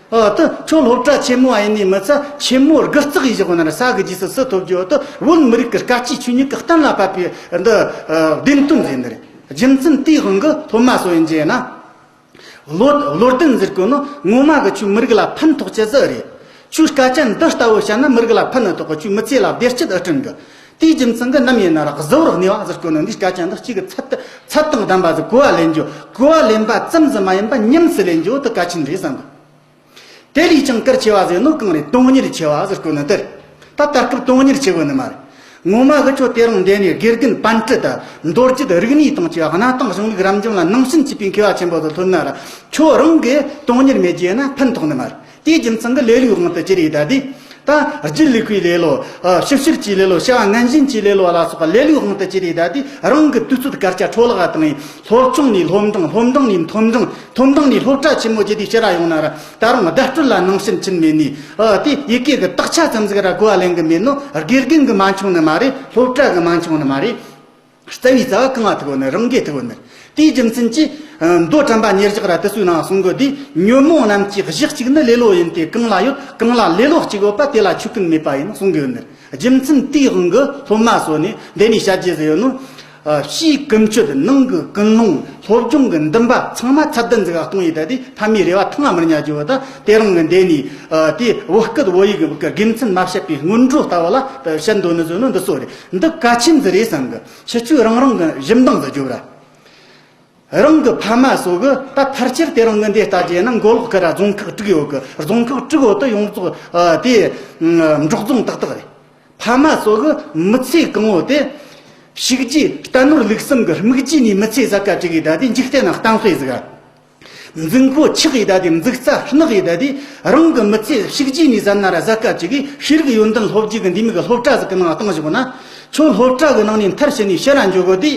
ཨ་དེ་ཁྱོད་སློབ་གྲྭ་ཆེན་མོ་བ་ཡིན་ནི་མི་ཚད་ཆེན་མོ་དགུ་བརྩེགས་ཡི་བཞག་ན་ར་ས་གི་རྗེས་སུ་སུ་ཐོབ་རྒྱུ་དེ་བོད་མི་རིགས་ཀྱི་སྐད་ཆའི་ཆོས་ཉིད་ཀྱི་གཏན་ལ་ཕབ་པའི་འདི་བདེན་དོན་ཟེར་ནི་རེད། རྒྱུ་མཚན་དེའི་དབང་གིས་སློབ་མ་སུ་ཡིན་རྒྱུ་ན། བློ་བློ་ལྡན་ཟེར་གོ་ནོ་ངོ་མ་གི་ཆོས་མི་རིགས་ལ་ཕན་ཐོགས་ཆེ་ཟིག་རེད། ཆོས་སྐད་ཆ་འདི་ལྟ་བུ་བཤད་ན་མི་རིགས་ལ་ཕན་ནི་ཐོགས་གི། ཆོས་མི་ཚེ་ལ་བདེ་སྐྱིད་ཨེ་སྐྲུན་གི། དེའི་རྒྱུ་མཚན་གི་ནམ་ཡིན་ན་ར་གཟུ་བོར་གནས་པ་ཟེར་གོ་ནོ་འདི་སྐད་ཆ་འདི་གཅིག་གི་ཚད་ཚད་དང་ལྡན་པ་ཟིག་གོ་བ་ལེན་རྒྱུ། གོ་བ་ལེན་པ་ཙམ་ཟིག་མ་ཡིན་པ་ཉམས་སུ་ལེན་རྒྱུ་དེ་གལ་ཆེན་རེད་བསམ་གི། དེ་ལས་ཀྱང་གལ་ཆེ་བ་ཟེར་ནོ་གང་རེད། དོན་གཉེར་ཆེ་བ་ཟེར་གོ་ནི་དེ་རེད། ད་ད་སྐབས་དོན་གཉེར་ཆེ་གོ་ནི་མ་རེད། ངོ་མ་གི་ཁྱོད་དེ་རིང་འདི་ནས་དགེ་རྒན་པཎ་ཊི་དང་མདོ་སྒྱུ་རིག་གནས་དང་བཅས་གནའ་དེང་གཞུང་ལུགས་རབ་འབྱམས་ལ་ནང་བྱན་ཆུད་པའི་མཁས་པ་ཆེན་པོ་དེ་ཐོན་ན་ར་ཁྱོད་རང་གིས་དོན་གཉེར་མེད་རྒྱུ་ན་ཕན་ཐོགས་ནི་མ་རེད། དེའི་རྒྱུ་མཚན་གི་ལས་ལུགས་དབང་དུ་གྱུར་ཡི་ད་དེ། ད་རྒྱུད་ལུགས་པའི་ལེ་ལོ། ཨ། ཞིབ་བཤེར་གྱི་ལེ་ལོ། བྱ་བ་ངན་ཞེན་གྱི་ལེ་ལོ་ལ་སོགས་པ་ལས་ལུགས་དབང་དུ་གྱུར་ཡི་ད་དེ། རང་གི་དུས་ཚོད་སྐར་ཆ་འཕྲོ་བརླག་བཏང་ཡི། སློབ་ཆུང་ནས་སློབ་འབྲིང་། སློབ་འབྲིང་ནས་མཐོ་འབྲིང་། མཐོ་འབྲིང་ནས་སློབ་གྲྭ་ཆེན་མོ་བརྒྱུད་དེ་ཕྱིར་ར་ཡོང་ན་ར་ད་རུང་བརྡ་སྤྲོད་ལ་ནང་བྱན་ཕྱིན་མེད་ནས། ཨ། དེ་ཡི་གེ་གི་དག་ཆ་ཙམ་ཟིག་ར་གོ་བ་ལེན་གི་མེད་ནོ། དགེ་རྒན་གི་མ་འཆུང་ནི་མ་རེད། སློབ་གྲྭ་གི་མ་འཆུང་ནི་མ་རེད། རྩ་བའི་རྩ་བ་གང་ང་ཐུག་ཡོད་ནི། རང་གིས་ཐུག་ཡོད་ནི། དེའི་རྒྱུ་མཚན་གྱིས། ཨ། མདོ་དྲན་པ་ཉེར་བཞག་ར་དེ་ཚོའི་ནང་གསུང་གི་དེ། ཉོན་མོངས་རྣམས་ཀྱི་གཞི་གཅིག་ནི་ལེ་ལོ་ཡིན་ཏེ། གང་ལ་ཡོད་གང་ལ་ལེ་ལོ་གཅིག་ཡོད་པ། དེ་ལ་ཆོས་ཀུན་མེད་པ་ཡིན་གསུང་གི་ཡོད་ནི། རྒྱུ་མཚན་དེའི་དབང་གིས་སློབ་མ་སོ་ནས་འདི་ནས་བཤད་རྒྱུ་ཟེར་ཡོད་ནོ། ཨ། ཕྱིའི་ཀུན་སྤྱོད། ནང་གི་ཀུན་སློང་། སློབ་སྦྱོང་གི་འདུན་པ་ཚང་མ་ཚད་ལྡན་ཟིག་ག་གཏོང་ཡི་ད་དེ་ཕ་མའི་རེ་བ་ཐང་ང་མི་ཉར་རྒྱུ་བོ་ད། དེ་རིང་གི་འདི་ནས། ཨ། དེ་བོད་སྐད་བོད་ཡིག་གི་དགེ་མཚན་མ་བཤད་པའི་སྔོན་འགྲོ་ལྟ་བུ་ལ་བཤད་འདོད་ནི་ཟེར་ནོ་འདི་སོ་རེད། འདི་གལ་ཆེན་ཟིག་རེད་བསམ་གི། ཁྱེད་ཆོས་རང་རང་གི་ཞིབ་འདང་ཟིག་རྒྱོབ་ར། རང་གི་ཕ་མ་སོ་གི་ད་ཕལ་ཆེར་དེ་རིང་གི་འདི་ལྟ་རྒྱུ་ན་མགོ་ལོག་གི་ར་རྫོང་ཁག་དྲུག་ཡོད་གི། རྫོང་ཁག་དྲུག་བོ་དེ་ཡོངས་རྫོགས། ཨ། དེ། ཨ། འབྲོག་རྫོང་ཏག་ཏག་རེད། ཕ་མ་སོ་གི་མི་ཚེ་གང་བོ་དེ། ཕྱུགས་རྒྱུའི་རྟ་ནོར་ལུག་གསུམ་གི་རྨིག་རྒྱུ་ནས་མི་ཚེ་ཟད་ག་བཅུག་གི་ད་དེ་འཇིག་རྟེན་ན་གཏམ་དཔེ་ཟིག་ག། མཛུབ་མགོ་ཆག་གི་ད་དེ། མཛུབ་རྩ་རྣག་གི་ད་དེ། རང་གི་མི་ཚེ་ཕྱུགས་རྒྱུ་ནས་ཟད་ན་ར་ཟད་ག་བཅུག་གི། ཤེས་རིག་ཡོན་ཏན་སློབ་རྒྱུ་གི་འདི་མོ་གི་སློབ་གྲྭ་ཟིག་གི་ནང་བཏང་བཞག་ན། ཁྱོད་སློབ་གྲྭ་གི་ནང་ནས་མཐར་ཕྱིན་ནས་ཕྱིར་ར་འགྱོ་གོ་དེ།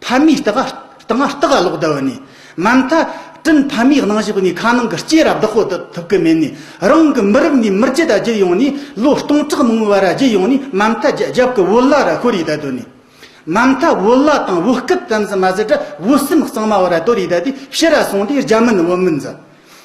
ཕ་མའི་ལྟག་ལྟག་ལྟག་ལོག་བསྡད་ནི། མ་མཐའ་སྤྲིན་ཕ་མའི་རྣ་ཞགས་ནས་ཁ་ནང་གི་ལྕེ་ར་བདག་པོ་ཐུབ་ཐུབ་གི་མེད་ནི། རང་གི་མི་རབས་ནས་མི་རྒྱུད་ད་བརྒྱུད་ཡོང་ནི། ལོ་སྟོང་ཕྲག་མང་བོ་ར་བརྒྱུད་ཡོང་ནི། མ་མཐའ་རྒྱ་རྒྱབ་གི་བོད་ལྭ་ར་ཤོར་ཡི་ད་དོ་ནི། མ་མཐའ་བོད་ལྭ་དང་བོད་སྐད་ཙམ་ཟིག་མ་ཟད་ར་བོད་སེམས་གཙང་མ་བོ་ར་དོར་ཡི་ད་དེ། ཕྱིར་ར་སོང་དེ་རྒྱ་མིན་བོད་མིན་ཟིག།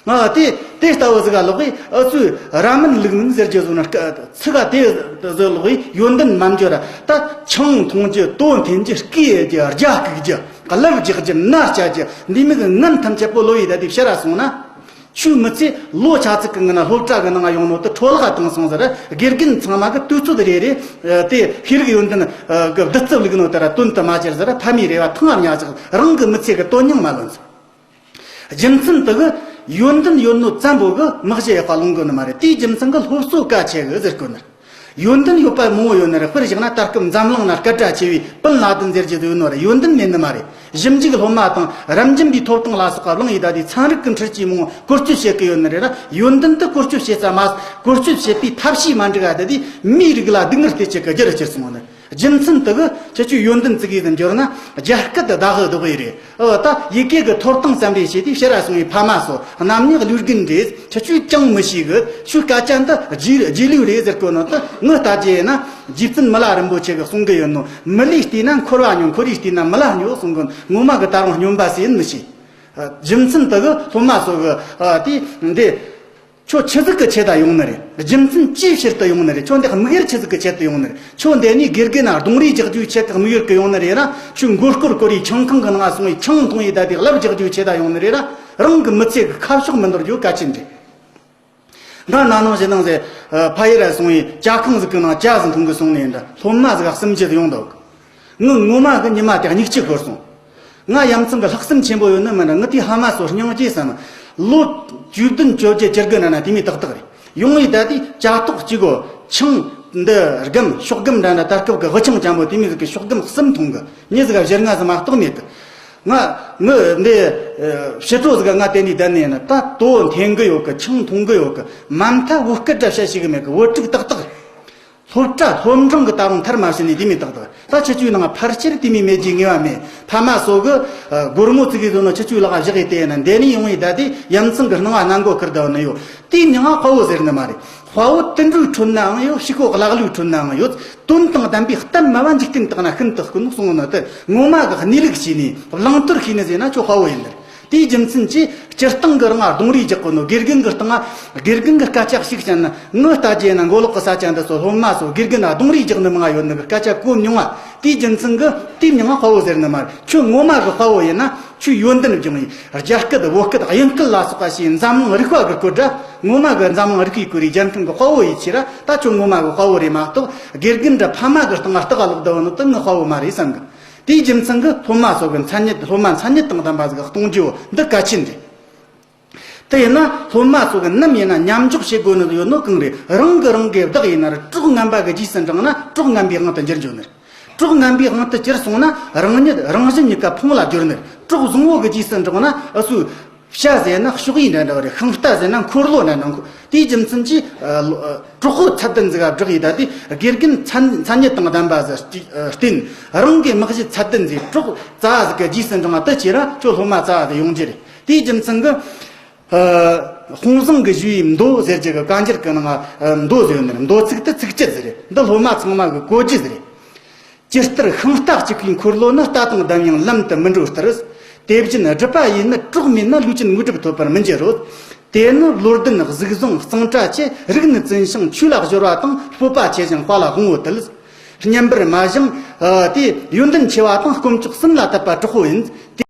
ཨ། དེ་དེ་ལྟ་བུ་ཟིག་ག་ལོག་གི། ཨ་ཚོས་ར་མིན་ལུག་མིན་ཟེར་རྒྱུ་བཟོ་ན། ཚིག་ག་དེ་ཟིག་ལོག་གི་ཡོན་ཏན་མ་འཇོག་ར། ད་ཆང་འཐུང་རྒྱུ། དོ་འཐེན་རྒྱུ། སྐེ་ཡེ་རྒྱུ། རྒྱ་སྐུག་རྒྱུ། ལབ་རྒྱག་རྒྱུ། མནའ་བཅའ་རྒྱུ། འདི་མོ་གི་ངན་ཐམས་ཅད་པོ་ལོ་ཡི་ད་དེ་ཕྱིར་ར་སོང་ན། ཁྱོའི་མི་ཚེ་ལོ་ཆ་ཙིག་གི་ངང་ན་སློབ་གྲྭ་གི་ནང་ཡོང་ནོ་དེ་འཕྲོ་བརླག་བཏང་སོང་ཟེར། དགེ་རྒན་ཚང་མ་གི་དུས་ཚོད་རེ་རེ་དེ་ཤེས་རིག་ཡོན་ཏན་གི་བདུད་རྩི་བླུགས་ནོ་དེ་ར་དོན་དུ་མ་གྱུར་ཟེར། ཕ་མའི་རེ་བ་ཐང་ང་མྱ་ཟིག། རང་གི་མི་ཚེ་གི་དོན་སྙིང་མ་ལོན་ཟིག། རྒྱུ་མཚན་དེ་གི་ཡོན་ཏན་ཡོད་ནོ་ཙམ་པོ་གིས་མི་གཞན་ཡག་པ་ལོང་གོ་ནི་མ་རེད། དེའི་རྒྱུ་མཚན་གིས་སློབ་གསོ་གལ་ཆེ་གི་ཟེར་གོ་ནི། ཡོན་ཏན་ཡོད་པ་མང་བོ་ཡོད་ནི་རེད། དཔེར་བཞག་ན་ད་སྐབས་འཛམ་གླིང་ན་སྐད་གྲགས་ཆེ་བའི་པིན་ལ་དིན་ཟེར་རྒྱུ་ཟིག་ཡོད་ནོ་རེད། ཡོན་ཏན་མེད་ནི་མ་རེད། ཞིབ་འཇུག་སློབ་མ་དང་རབ་འབྱམས་པའི་ཐོབ་ཐང་ལ་སོགས་པ་བླངས་ཡི་ད་དེ་ཚན་རིག་གི་འཕྲུལ་ཆས་མང་བོ་བཀོལ་སྤྱོད་བྱེད་གི་ཡོད་ནི་རེད་ན། ཡོན་ཏན་དེ་བཀོལ་སྤྱོད་བྱེད་ས་མ། བཀོལ་སྤྱོད་བྱེད་པའི་ཐབས་ཤེས་མ་འགྲིག་ག་ད་དེ་མིའི་རིགས་ལ་སྡུག་བསྔལ་སྟེར་བྱེད་གི་རྒྱུ་རུ་གྱུར་སོང་ནི། རྒྱུ་མཚན་དེ་གིས་ཁྱེད་ཆོས་ཡོན་ཏན་ཙིག་གེ་ཟིག་འབྱོར་ན་རྒྱ་སྐད་བདག་གི་བདག་གི་རེད། ཨོ། ད་ཡི་གེ་གི་ཐོབ་ཐང་ཙམ་རེ་བྱས་ཏེ་ཕྱིར་ར་སོང་བའི་ཕ་མ་སོ། གནམ་ཉག་ལུས་རྒན་རེད། ཁྱེད་ཆོས་ཅང་མི་ཤེས་གི། ཆོས་སྐད་ཆ་འདི་རྗེས་རྗེས་ལུས་རེད་ཟེར་གོ་ནོ་དེ། ངི་ལྟ་རྒྱུ་ཡིན་ན་རྗེ་བཙུན་མི་ལ་རིན་པོ་ཆེ་གིས་གསུང་གི་ཡོད་ནོ། མི་ལུས་བལྟས་ན་འཁོར་བ་སྙོམས། འཁོར་བས་བལྟས་ན་མི་ལ་སྙོམས་གསུང་གི། ངོ་མ་གི་ད་རུང་སྙོམས་པ་ཟེར་ཡིན་མི་ཤེས། རྒྱུ་མཚན་དེ་གིས་སློབ་མ་སོ་གི། ཨ། དེ་འདི། ཁྱོད་ཆི་ཟིག་གི་ཆེད་དུ་ཡོང་ནི་རེད། རྒྱུ་མཚན་ཅིའི་ཕྱིར་དུ་ཡོང་ནི་རེད། ཁྱོད་འདི་དམིགས་ཡུལ་ཆི་ཟིག་གི་ཆེད་དུ་ཡོང་ནི་རེད། ཁྱོད་འདི་ནས་དགེ་རྒན་ན་རྡུང་རེས་རྒྱག་རྒྱུའི་ཆེད་དུ་དམིགས་ཡུལ་གི་ཡོང་ནི་རེད་ན། ཁྱོད་མགོ་སྐོར་སྐོར་རེ་ཆང་ཁང་གི་ནང་སོང་བའི་ཆང་འཐུང་ཡི་ད་དེ་ལབ་རྒྱག་རྒྱུའི་ཆེད་དུ་ཡོང་ནི་རེད་ན། རང་གི་མི་ཚེ་གི་ཁ་ཕྱོགས་མི་འདོར་རྒྱུ་གལ་ཆེན་རེད། ང་ན་ནིང་ཕྱི་ནང་ཟེར། ཨ། ཕ་ཡུལ་ར་སོང་བའི་ཇ་ཁང་ཟིག་གི་ནང་ཇ་ཟིག་འཐུང་གི་སོང་ནི་ཡིན་ད། སློབ་མ་ཟིག་ག་གསུམ་བཅུ་ཟིག་ཡོང་འདུག། ངི་ངོ་མ་གི་ཉི་མ་དེ་སྙིགས་ཆུ་ཤོར་སོང་། ང་ཡ་མཚན་གི་ལྷག་བསམ་ཆེན་པོ་ཡོད་ནི་མིན་ན། ངི་དེའི་ཕ་མ་སོ་སྙིང་རྗེ་བསམ། ལོ་བཅུ་བདུན་བཅོ་བརྒྱད་བཅུ་དགུ་ན་ན་དེ་མོ་ཏག་ཏག་རེད། ཡོང་ཡི་ད་དེ་ཇ་ཏོག་གཅིག་གོ། ཆང་འདི་སྒམ་ཤོག་སྒམ་འདྲ་འདྲ། ད་སྐབས་གི་དབུ་ཆང་ཅན་པོ་དེ་མོ་ཟིག་གི་ཤོག་སྒམ་གསུམ་འཐུང་གི། མྱི་ཟིག་ག་བཞེར་ང་ཟིག་མ་གཏོགས་མེད་གི། ང་ངི་འདི། ཨ། ཕྱི་དྲོ་ཟིག་ག་ང་དེ་ནས་བསྡད་ནི་ཡིན་ན། ད་དོ་འཐེན་གི་ཡོད་གི། ཆང་འཐུང་གི་ཡོད་གི། མ་མཐའ་བོད་སྐད་འདྲ་བཤད་ཤེས་གི་མེད་གི། བོད་ཕྲུག་ཏག་ཏག། སློབ་གྲྭ་སློབ་འབྲིང་གི་ད་རུང་མཐར་མ་ཕྱིན་ནས་དེ་མོ་ཏག་ཏག། ད་ཁྱེད་ཆོའི་ནང་ཕལ་ཆེར་དེ་མོ་མེད་རྒྱུའི་ངེས་པ་མེད། ཕ་མ་སོ་གི། ཨ། སྒོར་མོ་ཙིག་གེ་བཟོ་ནོ་ཁྱེད་ཆོའི་ལག་བཞག་ཡི་དེ་ཡིན་ན། འདི་ནས་ཡོང་ཡི་ད་དེ་ཡ་མཚན་གི་སྣང་བ་སྣ་མགོ་ཁུར་བསྡད་ནི་ཡོད། དེའི་མྱིང་ང་དཔའ་བོ་ཟེར་ནི་མ་རེད། དཔའ་བོ་དུད་འགྲོའི་ཁྲོད་ནའང་ཡོད། ཕྱུག་པོ་ཀླ་ཀློའི་ཁྲོད་ནའང་ཡོད། དོན་དང་ལྡན་པའི་གཏམ་སྨྲ་བ་འཇིག་རྟེན་དག་ན་ཤིན་ཏུ་དཀོན་གསུངས་ནོ་དེ། ངོ་མ་གི་གནས་ལུགས་ཤེས་ནས་བླང་དོར་ཤེས་ནི་ཟེར་ན་ཁྱོད་དཔའ་བོ་ཡིན་ནི་རེད། དེའི་རྒྱུ་མཚན་གྱིས་སྤྱིར་བཏང་གི་རང་ང་རྡུང་རེས་རྒྱག་གོ་ནོ། དགེ་རྒན་གི་སྟེང་ང་དགེ་རྒན་གི་སྐད་ཆ་ཞིག་བཤད་ན། ངི་ལྟ་རྒྱུ་ན་མགོ་ལོག་གི་ས་ཆ་འདི་སོ་སློབ་མ་སོ་དགེ་རྒན་ན་རྡུང་རེས་རྒྱག་ནི་མང་ང་ཡོད་ནི་གི་སྐད་ཆ་གོ་མྱོང་བ། དེའི་རྒྱུ་མཚན་གྱིས་དེའི་མྱིང་ང་དཔའ་བོ་ཟེར་ནི་མ་རེད། ཁྱོད་ངོ་མ་གི་དཔའ་བོ་ཡིན་ན། ཁྱོད་ཡོན་ཏན་སྦྱོང་ཡིན། རྒྱ་སྐད་བོད་སྐད་དབྱིན་སྐད་ལ་སོགས་པ་ཤེས། འཛམ་གླིང་རིག་པ་གི་བཀོད་སྒྲ། ངོ་མ་གི་འཛམ་གླིང་རིག་པའི་བཀོད་རིས་རྒྱལ་ཕམ་གི་དཔའ་བོ་ཡིན་ཕྱིར་ར། ད་ཁྱོད་ངོ་མ་གི་དཔའ་བོ་རེད་མ་གཏོགས། དགེ་རྒན་འདྲ་ཕ་མ་གི་སྟེང་ང་ལྟག་ལོག་བསྡད་ནོ་དེ་ངི་དཔའ་བོ་མ་རེད་བསམ་གི། དེའི་རྒྱུ་མཚན་གྱིས་སློབ་མ་སོ་གི་མཚན་ཉིད། སློབ་མ་མཚན་ཉིད་དང་ལྡན་པ་ཟིག་གཏོང་རྒྱུ་འདི་གལ་ཆེན་རེད། དེ་ཡིན་ན་སློབ་མ་སོ་གི་ནམ་ཡིན་ན་མཉམ་འཇོག་བྱེད་དགོས་ནི་ཡོད་ནོ་གང་རེད། རང་གིས་རང་གི་བདག་ཡིན་ན་ར། གྲོགས་ངན་པ་གི་རྗེས་སུ་འབྲངས་ན་གྲོགས་ངན་པའི་དབང་དུ་འགྱུར་འགྱོ་ནི་རེད། གྲོགས་ངན་པའི་དབང་དུ་གྱུར་སོང་ན་རང་ཉིད་རང་གཞན་གཉིས་ཀ་ཕུང་ལ་སྦྱོར་ནི་རེད། གྲོགས་བཟང་བོ་གི་རྗེས་སུ་འབྲངས་ན། ཨུ་སུ། བྱ་ཟེར་ན་ཤོག་ཡིག་འདྲ་འདྲ་བ་རེད། ཤིང་རྟ་ཟེར་ན་འཁོར་ལོ་འདྲ་འདྲ། དེའི་རྒྱུ་མཚན་གྱིས། ཨ། ལོ། ཨ། གྲོགས་པོ་ཚད་ལྡན་ཟིག་ག་བསྒྲགས་ཡི་ད་དེ། དགེ་རྒན་མཚན་མཚན་ཉིད་དང་ལྡན་པ་ཟིག་བརྟེན། རང་གི་དམིགས་གཞི་ཚད་ལྡན་ཟིག། གྲོགས་རྩ་ཟིག་གི་རྗེས་སུ་འབྲངས་པ་དེ་ཁྱེད་རང་ཁྱོད་སློབ་མ་རྩ་ཟིག་ཡོང་རྒྱུ་རེད། དེའི་རྒྱུ་མཚན་གྱིས། ཨ། དཔུང་བཟང་གི་ཞུ་བའི་མདོ་ཟེར་རྒྱུ་གི་བཀའ་འགྱུར་གི་ནང་། ཨ། མདོ་ཟེར་ཡོད་ནི་རེད། མདོ་ཚིག་དེ་ཚིགས་བཅད་ཟིག་རེད། འདི་སློབ་མ་ཚང་མ་གི་གོ་རྒྱུ་ཟིག་རེད། ཇི་ལྟར་ཤིང་རྟ་གཅིག་པའི་འཁོར་ལོ་ནི་རྟ་དང་ལྡན་ཡང་ལམ་དུ་མི་འགྲོ་ལྟར། དེ་བཞིན་སྒྲིབ་པ་ཡིས་ནི་གྲོགས་མེད་ན་ལུས་ཅན་དངོས་གྲུབ་ཐོབ་པར་མི་འགྱུར་རོ། དེ་ནི་བློ་ལྡན་གཟུགས་བཟང་གཙང་སྦྲ་ཆེ། རིགས་ནི་བཙུན་ཞིང་ཆོས་ལ་སྦྱོར་བ་དང་། སྤོབས་པ་ཆེ་ཞིང་དཔའ་ལ་དབང་བོ་དལ། སྙན་པར་སྨྲ་ཞིང་། ཨ། དེ་ཡོན་ཏན་ཆེ་བ་དང་། དཀོན་མཆོག་གསུམ་ལ་དད་པ་དྲག་པོ་ཡིན།